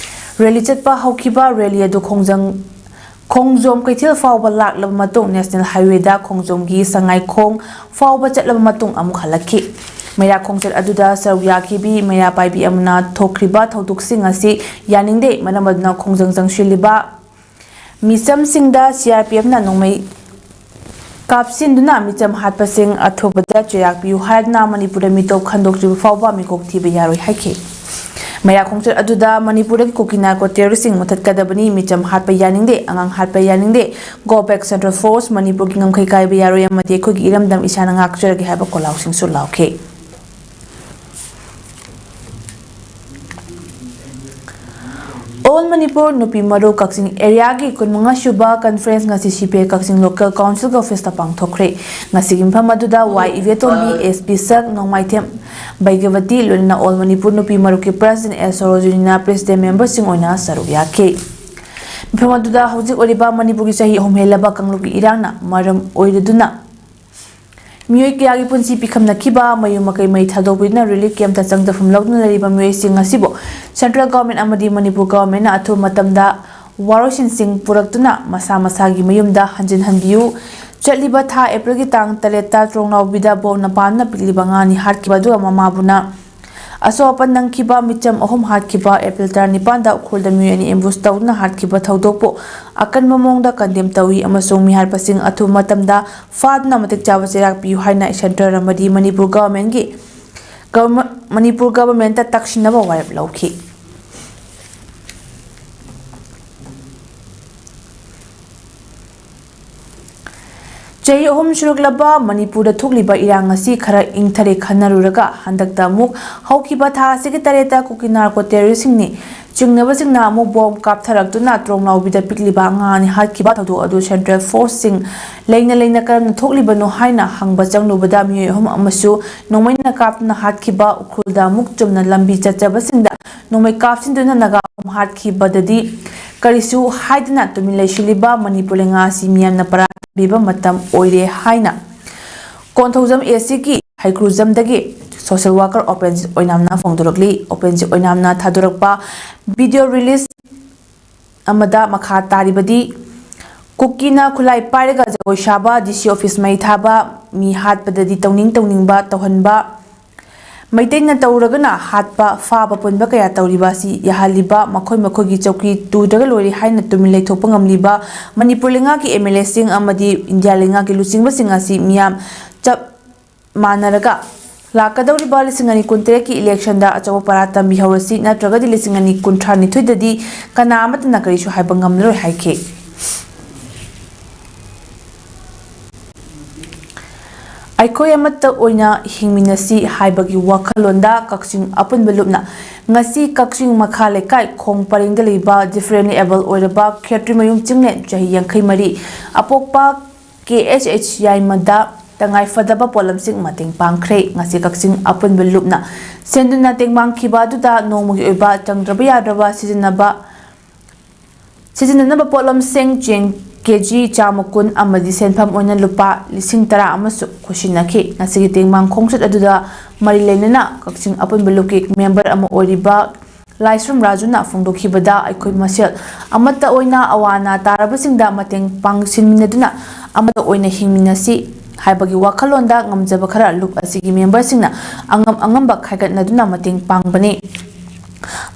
ꯔꯦꯂꯤ ꯆꯠꯄ ꯍꯧꯈꯤꯕ꯫ ꯔꯦꯂꯤ ꯑꯗꯨ ꯈꯣꯡꯖꯪ ꯈꯣꯡꯖꯣꯝ ꯀꯩꯊꯦꯜ ꯐꯥꯎꯕ ꯂꯥꯛꯂꯕ ꯃꯇꯨꯡ ꯅꯦꯁꯅꯦꯜ ꯍꯥꯏꯋꯦꯗ ꯈꯣꯡꯖꯣꯝꯒꯤ ꯁꯉꯥꯏꯈꯣꯡ ꯐꯥꯎꯕ ꯆꯠꯂꯕ ꯃꯇꯨꯡ ꯑꯃꯨꯛ ꯍꯜꯂꯛꯈꯤ꯫ ꯃꯩꯔꯥ ꯈꯣꯡꯆꯠ ꯑꯗꯨꯗ ꯁꯔꯨꯛ ꯌꯥꯈꯤꯕꯤ ꯃꯩꯔꯥ ꯄꯥꯏꯕꯤ ꯑꯃꯅ ꯊꯣꯛꯈ꯭ꯔꯤꯕ ꯊꯧꯗꯣꯛꯁꯤꯡ ꯑꯁꯤ ꯌꯥꯅꯤꯡꯗꯦ, ꯃꯔꯝ ꯑꯗꯨꯅ ꯈꯣꯡꯖꯪ ꯆꯪꯁꯤꯜꯂꯤꯕ ꯃꯤꯆꯝꯁꯤꯡꯗ ꯁꯤ ꯑꯥꯔ ꯄꯤ ꯑꯦꯐꯅ ꯅꯣꯡꯃꯩ ꯀꯥꯞꯁꯤꯟꯗꯨꯅ ꯃꯤꯆꯝ ꯍꯥꯠꯄꯁꯤꯡ ꯑꯊꯨꯕꯗ ꯆꯩꯔꯥꯛ ꯄꯤꯌꯨ ꯍꯥꯏꯗꯨꯅ ꯃꯅꯤꯄꯨꯔꯗ ꯃꯤꯇꯣꯞ ꯈꯟꯗꯣꯛꯇ꯭ꯔꯤꯕ ꯐꯥꯎꯕ ꯃꯤꯀꯣꯛ ꯊꯤꯕ ꯌꯥꯔꯣꯏ ꯍꯥꯏꯈꯤ꯫ ꯃꯩꯔꯥ ꯈꯣꯡꯆꯠ ꯑꯗꯨꯗ ꯃꯅꯤꯄꯨꯔꯗꯒꯤ ꯀꯨꯀꯤ ꯅꯥꯔꯀꯣ ꯇꯦꯔꯣꯔꯤꯁꯁꯤꯡ ꯃꯨꯊꯠꯀꯗꯕꯅꯤ, ꯃꯤꯆꯝ ꯍꯥꯠꯄ ꯌꯥꯅꯤꯡꯗꯦ, ꯑꯉꯥꯡ ꯍꯥꯠꯄ ꯌꯥꯅꯤꯡꯗꯦ, Go back Central Force, ꯃꯅꯤꯄꯨꯔꯒꯤ ꯉꯝꯈꯩ ꯀꯥꯏꯕ ꯌꯥꯔꯣꯏ ꯑꯃꯗꯤ ꯑꯩꯈꯣꯏꯒꯤ ꯏꯔꯝꯗꯝ ꯏꯁꯥꯅ ꯉꯥꯛꯆꯔꯒꯦ ꯍꯥꯏꯕ ꯈꯣꯜꯂꯥꯎꯁꯤꯡꯁꯨ ꯂꯥꯎꯈꯤ꯫ All Manipur ꯅꯨꯄꯤ ꯃꯔꯨ ꯀꯛꯆꯤꯡ ꯑꯦꯔꯤꯌꯥꯒꯤ ꯀꯨꯟꯃꯉꯥ ꯁꯨꯕ ꯀꯟꯐꯔꯦꯟꯁ ꯉꯁꯤ ꯁꯤ ꯄꯤ ꯑꯥꯏ ꯀꯛꯆꯤꯡ ꯂꯣꯀꯦꯜ ꯀꯥꯎꯟꯁꯤꯜꯒꯤ ꯑꯣꯐꯤꯁꯇ ꯄꯥꯡꯊꯣꯛꯈ꯭ꯔꯦ꯫ ꯉꯁꯤꯒꯤ ꯃꯤꯐꯝ ꯑꯗꯨꯗ ꯋꯥꯏ ꯏꯕꯦꯇꯣꯝꯕꯤ, ꯑꯦꯁ ꯄꯤ ꯁꯛ, ꯅꯣꯡꯃꯥꯏꯊꯦꯝ ꯕꯩꯒꯕꯇꯤ, ꯂꯣꯏꯅꯅ All Manipur ꯅꯨꯄꯤ ꯃꯔꯨꯞꯀꯤ ꯄ꯭ꯔꯦꯁꯤꯗꯦꯟ ꯑꯦꯁ ꯁꯣꯔꯣꯖꯤꯅꯤꯅ ꯄ꯭ꯔꯦꯁꯤꯗꯦꯟ ꯃꯦꯝꯕꯔꯁꯤꯡ ꯑꯣꯏꯅ ꯁꯔꯨꯛ ꯌꯥꯈꯤ꯫ ꯃꯤꯐꯝ ꯑꯗꯨꯗ ꯍꯧꯖꯤꯛ ꯑꯣꯏꯔꯤꯕ ꯃꯅꯤꯄꯨꯔꯒꯤ ꯆꯍꯤ ꯑꯍꯨꯝ ꯍꯦꯜꯂꯕ ꯀꯥꯡꯂꯨꯞꯀꯤ ꯏꯔꯥꯡꯅ ꯃꯔꯝ ꯑꯣꯏꯔꯗꯨꯅ ꯃꯤꯑꯣꯏ ꯀꯌꯥꯒꯤ ꯄꯨꯟꯁꯤ ꯄꯤꯈꯝꯅꯈꯤꯕ, ꯃꯌꯨꯝ ꯃꯀꯩ ꯃꯩ ꯊꯥꯗꯣꯛꯄꯤꯗꯨꯅ ꯔꯤꯂꯤꯐ ꯀꯦꯝꯞꯇ ꯆꯪꯖꯐꯝ ꯂꯧꯗꯨꯅ ꯂꯩꯔꯤꯕ ꯃꯤꯑꯣꯏꯁꯤꯡ ꯑꯁꯤꯕꯨ ꯁꯦꯟꯇ꯭ꯔꯦꯜ ꯒꯚꯔꯟꯃꯦꯟꯠ ꯑꯃꯗꯤ ꯃꯅꯤꯄꯨꯔ ꯒꯚꯔꯟꯃꯦꯟꯠꯅ ꯑꯊꯨꯕ ꯃꯇꯝꯗ ꯋꯥꯔꯣꯏꯁꯤꯟꯁꯤꯡ ꯄꯨꯔꯛꯇꯨꯅ ꯃꯁꯥ ꯃꯁꯥꯒꯤ ꯃꯌꯨꯝꯗ ꯍꯟꯖꯤꯟꯍꯟꯕꯤꯌꯨ꯫ ꯆꯠꯂꯤꯕ ꯊꯥ ꯑꯦꯄ꯭ꯔꯤꯜꯒꯤ ꯇꯥꯡ ꯇꯔꯦꯠꯇ ꯇ꯭ꯔꯣꯡꯅꯥꯎꯕꯤꯗ ꯕꯣꯝꯅ ꯄꯥꯟꯗꯨꯅ ꯄꯤꯛꯂꯤꯕ ꯑꯉꯥꯡ ꯑꯅꯤ ꯍꯥꯠꯈꯤꯕ ꯑꯗꯨꯒ ꯃꯃꯥꯕꯨꯅ ꯑꯁꯣꯛ ꯑꯄꯟ ꯅꯪꯈꯤꯕ ꯃꯤꯆꯝ ꯑꯍꯨꯝ ꯍꯥꯠꯈꯤꯕ ꯑꯦꯄ꯭ꯔꯤꯜ ꯇꯔꯥꯅꯤꯄꯥꯟꯗ ꯎꯈ꯭ꯔꯨꯜꯗ ꯃꯤꯑꯣꯏ ꯑꯅꯤ ꯑꯦꯝꯕꯨꯁ ꯇꯧꯗꯨꯅ ꯍꯥꯠꯈꯤꯕ ꯊꯧꯗꯣꯛꯄꯨ ꯑꯀꯟꯕ ꯃꯑꯣꯡꯗ ꯀꯟꯗꯦꯝ ꯇꯧꯏ ꯑꯃꯁꯨꯡ ꯃꯤꯍꯥꯠꯄꯁꯤꯡ ꯑꯊꯨꯕ ꯃꯇꯝꯗ ꯐꯥꯗꯨꯅ ꯃꯇꯤꯛ ꯆꯥꯕ ꯆꯩꯔꯥꯛ ꯄꯤꯌꯨ ꯍꯥꯏꯅ ꯁꯦꯟꯇꯔ ꯑꯃꯗꯤ ꯃꯅꯤꯄꯨꯔ ꯒꯚꯔꯟꯃꯦꯟꯠꯀꯤ, ꯒꯚꯔꯟꯃꯦꯟꯠ, ꯃꯅꯤꯄꯨꯔ ꯒꯚꯔꯟꯃꯦꯟꯠꯇ ꯇꯛꯁꯤꯟꯅꯕ ꯋꯥꯔꯦꯞ ꯂꯧꯈꯤ꯫ ꯆꯍꯤ ꯑꯍꯨꯝ ꯁꯨꯔꯛꯂꯕ ꯃꯅꯤꯄꯨꯔꯗ ꯊꯣꯛꯂꯤꯕ ꯏꯔꯥꯡ ꯑꯁꯤ ꯈꯔ ꯏꯪꯊꯔꯦ ꯈꯟꯅꯔꯨꯔꯒ ꯍꯟꯗꯛꯇ ꯑꯃꯨꯛ ꯍꯧꯈꯤꯕ ꯊꯥ ꯑꯁꯤꯒꯤ ꯇꯔꯦꯠꯇ ꯀꯨꯀꯤ ꯅꯥꯔꯀꯣ ꯇꯦꯔꯣꯔꯤꯁꯁꯤꯡꯅꯤ ꯆꯤꯡꯅꯕꯁꯤꯡꯅ ꯑꯃꯨꯛ ꯕꯣꯝ ꯀꯥꯞꯊꯔꯛꯇꯨꯅ ꯇ꯭ꯔꯣꯡꯂꯥꯎꯕꯤꯗ ꯄꯤꯛꯂꯤꯕ ꯑꯉꯥꯡ ꯑꯅꯤ ꯍꯥꯠꯈꯤꯕ ꯊꯧꯗꯣꯛ ꯑꯗꯨ ꯁꯦꯟꯇ꯭ꯔꯦꯜ ꯐꯣꯔꯁꯁꯤꯡ ꯂꯩꯅ ꯂꯩꯅ ꯀꯔꯝꯅ ꯊꯣꯛꯂꯤꯕꯅꯣ ꯍꯥꯏꯅ ꯍꯪꯕ ꯆꯪꯂꯨꯕꯗ ꯃꯤꯑꯣꯏ ꯑꯍꯨꯝ ꯑꯃꯁꯨ ꯅꯣꯡꯃꯩꯅ ꯀꯥꯞꯇꯨꯅ ꯍꯥꯠꯈꯤꯕ, ꯎꯈ꯭ꯔꯨꯜꯗ ꯑꯃꯨꯛ ꯆꯨꯝꯅ ꯂꯝꯕꯤ ꯆꯠꯆꯕꯁꯤꯡꯗ ꯅꯣꯡꯃꯩ ꯀꯥꯞꯁꯤꯟꯗꯨꯅ ꯅꯥꯒꯥ ꯑꯍꯨꯝ ꯍꯥꯠꯈꯤꯕꯗꯗꯤ ꯀꯔꯤꯁꯨ ꯍꯥꯏꯗꯅ ꯇꯨꯃꯤꯟ ꯂꯩꯁꯤꯜꯂꯤꯕ ꯃꯅꯤꯄꯨꯔ ꯂꯩꯉꯥꯛ ꯑꯁꯤ ꯃꯤꯌꯥꯝꯅ ꯄꯔꯥ ꯄꯤꯕ ꯃꯇꯝ ꯑꯣꯏꯔꯦ ꯍꯥꯏꯅ ꯀꯣꯟꯊꯧꯖꯝ ꯑꯦ ꯁꯤꯒꯤ ꯍꯩꯀ꯭ꯔꯨꯖꯝꯗꯒꯤ ꯁꯣꯁꯤꯌꯦꯜ ꯋꯥꯔꯀꯔ ꯑꯣꯄꯦꯟꯖꯤꯠ ꯑꯣꯏꯅꯥꯝꯅ ꯐꯣꯡꯗꯣꯔꯛꯂꯤ꯫ ꯑꯣꯄꯦꯟꯖꯤꯠ ꯑꯣꯏꯅꯥꯝꯅ ꯊꯥꯗꯣꯔꯛꯄ ꯚꯤꯗꯤꯑꯣ ꯔꯤꯂꯤꯖ ꯑꯃꯗ ꯃꯈꯥ ꯇꯥꯔꯤꯕꯗꯤ, ꯀꯨꯀꯤꯅ ꯈꯨꯠꯂꯥꯏ ꯄꯥꯏꯔꯒ ꯖꯒꯣꯏ ꯁꯥꯕ, ꯗꯤ ꯁꯤ ꯑꯣꯐꯤꯁ ꯃꯩ ꯊꯥꯕ, ꯃꯤ ꯍꯥꯠꯄꯗꯗꯤ ꯇꯧꯅꯤꯡ ꯇꯧꯅꯤꯡꯕ ꯇꯧꯍꯟꯕ, ꯃꯩꯇꯩꯅ ꯇꯧꯔꯒꯅ ꯍꯥꯠꯄ, ꯐꯥꯕ ꯄꯨꯟꯕ ꯀꯌꯥ ꯇꯧꯔꯤꯕ ꯑꯁꯤ ꯌꯥꯍꯜꯂꯤꯕ, ꯃꯈꯣꯏ ꯃꯈꯣꯏꯒꯤ ꯆꯧꯀꯤ ꯇꯨꯗ꯭ꯔꯒ ꯂꯣꯏꯔꯦ ꯍꯥꯏꯅ ꯇꯨꯃꯤꯟ ꯂꯩꯊꯣꯛꯄ ꯉꯝꯂꯤꯕ ꯃꯅꯤꯄꯨꯔ ꯂꯩꯉꯥꯛꯀꯤ ꯑꯦꯝ ꯑꯦꯜ ꯑꯦꯁꯤꯡ ꯑꯃꯗꯤ ꯏꯟꯗꯤꯌꯥ ꯂꯩꯉꯥꯛꯀꯤ ꯂꯨꯆꯤꯡꯕꯁꯤꯡ ꯑꯁꯤ ꯃꯤꯌꯥꯝ ꯆꯞ ꯃꯥꯟꯅꯔꯒ ꯂꯥꯛꯀꯗꯧꯔꯤꯕ ꯂꯤꯁꯤꯡ ꯑꯅꯤ ꯀꯨꯟꯇꯔꯦꯠꯀꯤ ꯏꯂꯦꯛꯁꯟꯗ ꯑꯆꯧꯕ ꯄꯔꯥ ꯇꯝꯕꯤꯍꯧꯔꯁꯤ, ꯅꯠꯇ꯭ꯔꯒꯗꯤ ꯂꯤꯁꯤꯡ ꯑꯅꯤ ꯀꯨꯟꯊ꯭ꯔꯥ ꯅꯤꯊꯣꯏꯗꯗꯤ ꯀꯅꯥ ꯑꯃꯠꯇꯅ ꯀꯔꯤꯁꯨ ꯍꯥꯏꯕ ꯉꯝꯂꯔꯣꯏ ꯍꯥꯏꯈꯤ꯫ ꯑꯩꯈꯣꯏ ꯑꯃꯠꯇ ꯑꯣꯏꯅ ꯍꯤꯡꯃꯤꯟꯅꯁꯤ ꯍꯥꯏꯕꯒꯤ ꯋꯥꯈꯜꯂꯣꯟꯗ ꯀꯛꯆꯤꯡ ꯑꯄꯨꯟꯕ ꯂꯨꯞꯅ ꯉꯁꯤ ꯀꯛꯆꯤꯡ ꯃꯈꯥ ꯂꯩꯀꯥꯏ ꯈꯣꯡ ꯄꯔꯦꯡꯗ ꯂꯩꯕ differently abled ꯑꯣꯏꯔꯕ ꯈꯦꯇ꯭ꯔꯤꯃꯌꯨꯝ ꯆꯤꯡꯂꯦꯟ, ꯆꯍꯤ ꯌꯥꯡꯈꯩ ꯃꯔꯤ, ꯑꯄꯣꯛꯄ ꯀꯦ ꯑꯩꯆ ꯑꯩꯆ ꯌꯥꯏꯃꯗ ꯇꯉꯥꯏꯐꯗꯕ ꯄꯣꯠꯂꯝꯁꯤꯡ ꯃꯇꯦꯡ ꯄꯥꯡꯈ꯭ꯔꯦ꯫ ꯉꯁꯤ ꯀꯛꯆꯤꯡ ꯑꯄꯨꯟꯕ ꯂꯨꯞꯅ ꯁꯦꯟꯗꯨꯅ ꯇꯦꯡꯕꯥꯡꯈꯤꯕ ꯑꯗꯨꯗ ꯅꯣꯡꯃꯒꯤ ꯑꯣꯏꯕ ꯆꯪꯗ꯭ꯔꯕ ꯌꯥꯗ꯭ꯔꯕ ꯁꯤꯖꯤꯟꯅꯕ ꯁꯤꯖꯤꯟꯅꯅꯕ ꯄꯣꯠꯂꯝꯁꯤꯡ ꯆꯦꯡ ꯀꯦ ꯖꯤ ꯆꯥꯝꯃ ꯀꯨꯟ ꯑꯃꯗꯤ ꯁꯦꯟꯐꯝ ꯑꯣꯏꯅ ꯂꯨꯄꯥ ꯂꯤꯁꯤꯡ ꯇꯔꯥ ꯑꯃꯁꯨ ꯈꯨꯠꯁꯤꯟꯅꯈꯤ꯫ ꯉꯁꯤꯒꯤ ꯇꯦꯡꯕꯥꯡ ꯈꯣꯡꯆꯠ ꯑꯗꯨꯗ ꯃꯔꯤ ꯂꯩꯅꯅ ꯀꯛꯆꯤꯡ ꯑꯄꯨꯟꯕ ꯂꯨꯞꯀꯤ ꯃꯦꯝꯕꯔ ꯑꯃ ꯑꯣꯏꯔꯤꯕ ꯂꯥꯏꯁ꯭ꯔꯝ ꯔꯥꯖꯨꯅ ꯐꯣꯡꯗꯣꯛꯈꯤꯕꯗ, ꯑꯩꯈꯣꯏ ꯃꯁꯦꯜ ꯑꯃꯠꯇ ꯑꯣꯏꯅ ꯑꯋꯥ ꯑꯅꯥ ꯇꯥꯔꯕꯁꯤꯡꯗ ꯃꯇꯦꯡ ꯄꯥꯡꯁꯤꯟꯃꯤꯟꯅꯗꯨꯅ ꯑꯃꯠꯇ ꯑꯣꯏꯅ ꯍꯤꯡꯃꯤꯟꯅꯁꯤ ꯍꯥꯏꯕꯒꯤ ꯋꯥꯈꯜꯂꯣꯟꯗ ꯉꯝꯖꯕ ꯈꯔ ꯂꯨꯞ ꯑꯁꯤꯒꯤ ꯃꯦꯝꯕꯔꯁꯤꯡꯅ ꯑꯉꯝ ꯑꯉꯝꯕ ꯈꯥꯏꯒꯠꯅꯗꯨꯅ ꯃꯇꯦꯡ ꯄꯥꯡꯕꯅꯤ꯫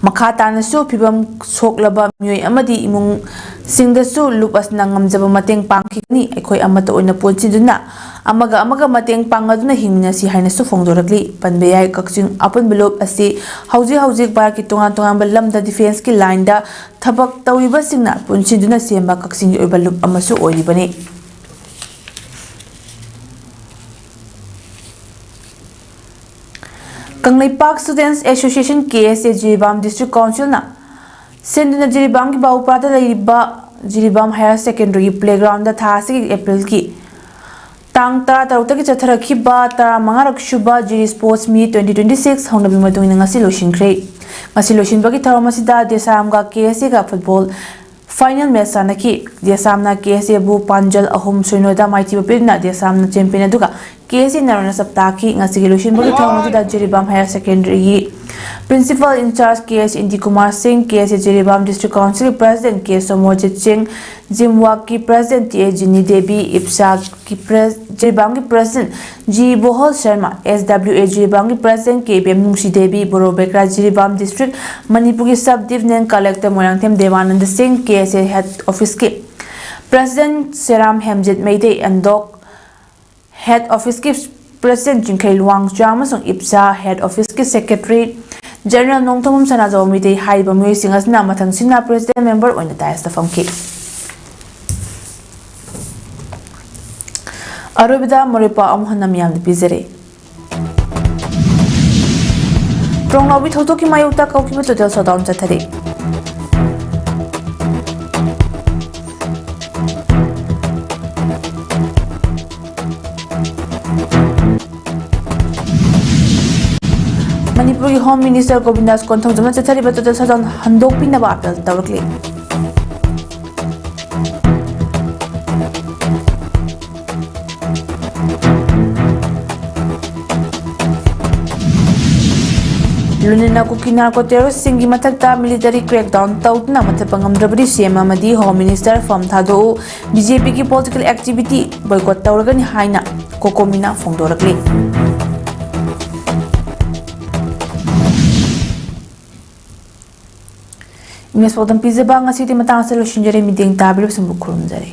ꯃꯈꯥ ꯇꯥꯅꯁꯨ ꯐꯤꯚꯝ ꯁꯣꯛꯂꯕ ꯃꯤꯑꯣꯏ ꯑꯃꯗꯤ ꯏꯃꯨꯡꯁꯤꯡꯗꯁꯨ ꯂꯨꯞ ꯑꯁꯤꯅ ꯉꯝꯖꯕ ꯃꯇꯦꯡ ꯄꯥꯡꯈꯤꯒꯅꯤ꯫ ꯑꯩꯈꯣꯏ ꯑꯃꯠꯇ ꯑꯣꯏꯅ ꯄꯨꯟꯁꯤꯟꯗꯨꯅ ꯑꯃꯒ ꯑꯃꯒ ꯃꯇꯦꯡ ꯄꯥꯡꯅꯗꯨꯅ ꯍꯤꯡꯃꯤꯟꯅꯁꯤ ꯍꯥꯏꯅꯁꯨ ꯐꯣꯡꯗꯣꯔꯛꯂꯤ꯫ ꯄꯟꯕ ꯌꯥꯏ, ꯀꯛꯆꯤꯡ ꯑꯄꯨꯟꯕ ꯂꯨꯞ ꯑꯁꯤ ꯍꯧꯖꯤꯛ ꯍꯧꯖꯤꯛ ꯚꯥꯔꯠꯀꯤ ꯇꯣꯉꯥꯟ ꯇꯣꯉꯥꯟꯕ ꯂꯝꯗ ꯗꯤꯐꯦꯟꯁꯀꯤ ꯂꯥꯏꯟꯗ ꯊꯕꯛ ꯇꯧꯔꯤꯕꯁꯤꯡꯅ ꯄꯨꯟꯁꯤꯟꯗꯨꯅ ꯁꯦꯝꯕ ꯀꯛꯆꯤꯡꯒꯤ ꯑꯣꯏꯕ ꯂꯨꯞ ꯑꯃꯁꯨ ꯑꯣꯏꯔꯤꯕꯅꯤ꯫ ꯀꯪꯂꯩꯄꯥꯛ Students Association, ꯀꯦ ꯑꯦꯁ ꯑꯦ, ꯖꯤꯔꯤꯕꯥꯝ District Councilꯅ ꯁꯦꯟꯗꯨꯅ ꯖꯤꯔꯤꯕꯥꯝꯒꯤ ꯕꯥꯎꯄꯥꯗ ꯂꯩꯔꯤꯕ ꯖꯤꯔꯤꯕꯥꯝ Higher Secondary Playgroundꯗ ꯊꯥ ꯑꯁꯤꯒꯤ ꯑꯦꯄ꯭ꯔꯤꯜꯒꯤ ꯇꯥꯡ ꯇꯔꯥꯇꯔꯨꯛꯇꯒꯤ ꯆꯠꯊꯔꯛꯈꯤꯕ ꯇꯔꯥꯃꯉꯥ ꯁꯨꯕ ꯖꯤꯔꯤ Sports Meet twenty twenty six ꯍꯧꯅꯕꯤ ꯃꯇꯨꯡ ꯏꯟꯅ ꯉꯁꯤ ꯂꯣꯏꯁꯤꯟꯈ꯭ꯔꯦ꯫ ꯉꯁꯤ ꯂꯣꯏꯁꯤꯟꯕꯒꯤ ꯊꯧꯔꯝ ꯑꯁꯤꯗ ꯗꯦꯁꯥꯝꯒ ꯀꯦ ꯑꯦꯁ ꯑꯦꯒ football final match ꯁꯥꯟꯅꯈꯤ꯫ ꯗꯦꯁꯥꯝꯅ ꯀꯦ ꯑꯦꯁ ꯑꯦꯕꯨ ꯄꯥꯟꯖꯜ ꯑꯍꯨꯝ ꯁꯤꯅꯣꯗ ꯃꯥꯏꯊꯤꯕ ꯄꯤꯗꯨꯅ ꯗꯦꯁꯥꯝꯅ champion, ꯑꯗꯨꯒ ꯀꯦ ꯑꯦꯁ ꯑꯦꯅ runner-up ꯇꯥꯈꯤ꯫ ꯉꯁꯤꯒꯤ ꯂꯣꯏꯁꯤꯟꯕꯒꯤ ꯊꯧꯔꯝ ꯑꯗꯨꯗ Jiribam Higher Secondaryꯒꯤ Principal in charge K S Indi Kumar Singh, K S A Jiribam District Council President K Somorjit Singh, Jimwak ki President T A Jini Devi, IPSA ki Pres-, Jiribam ki President G Bohol Sharma, S W A Jiribam ki President K Bem Nungsi Devi, Boro Bekra Jiribam District, Manipur ki Sub Divisional Collector Moirangthem Devanand Singh, K S A Head Office ki President Seram Hemjit Meitei, Andok Head Office ki President Chingkhei Luang Chua ꯑꯃꯁꯨꯡ IPSA Head Office ki Secretary General Nongthombam ꯁꯅꯥꯖꯥꯎꯕ ꯃꯩꯇꯩ ꯍꯥꯏꯔꯤꯕ ꯃꯤꯑꯣꯏꯁꯤꯡ ꯑꯁꯤꯅ ꯃꯊꯪꯁꯤꯠꯅ President Member ꯑꯣꯏꯅ dais ꯇ ꯐꯝꯈꯤ꯫ ꯑꯔꯣꯏꯕꯗ ꯃꯔꯨꯑꯣꯏꯕ ꯄꯥꯎ ꯑꯃꯨꯛ ꯍꯟꯅ ꯃꯤꯌꯥꯝꯗ ꯄꯤꯖꯔꯤ꯫ ꯇ꯭ꯔꯣꯡꯂꯥꯎꯕꯤ ꯊꯧꯗꯣꯛꯀꯤ ꯃꯥꯌꯣꯛꯇ ꯀꯧꯈꯤꯕ total shutdown ꯆꯠꯊꯔꯤ꯫ ꯃꯅꯤꯄꯨꯔꯒꯤ Home Minister ꯒꯣꯕꯤꯟꯗꯥꯁ ꯀꯣꯟꯊꯧꯖꯝꯅ ꯆꯠꯊꯔꯤꯕ total shutdown ꯍꯟꯗꯣꯛꯄꯤꯅꯕ appeal ꯇꯧꯔꯛꯂꯤ꯫ ꯂꯨꯅꯤꯟꯅ ꯀꯨꯀꯤ narco terrorist ꯁꯤꯡꯒꯤ ꯃꯊꯛꯇ military crackdown ꯇꯧꯗꯨꯅ ꯃꯨꯊꯠꯄ ꯉꯝꯗ꯭ꯔꯕꯗꯤ CM ꯑꯃꯗꯤ Home Minister ꯐꯝ ꯊꯥꯗꯣꯛꯎ, BJP ꯒꯤ political activity boycott ꯇꯧꯔꯒꯅꯤ ꯍꯥꯏꯅ ꯀꯣꯀꯣꯃꯤꯅ ꯐꯣꯡꯗꯣꯔꯛꯂꯤ꯫ News ꯄꯥꯎꯗꯝ ꯄꯤꯖꯕ ꯉꯁꯤꯗꯤ ꯃꯇꯥꯡ ꯑꯁꯤꯗ ꯂꯣꯏꯁꯤꯟꯖꯔꯦ꯫ ꯃꯤꯠꯌꯦꯡ ꯇꯥꯕꯤꯔꯤꯕꯁꯤꯡꯕꯨ ꯈꯨꯔꯨꯝꯖꯔꯤ꯫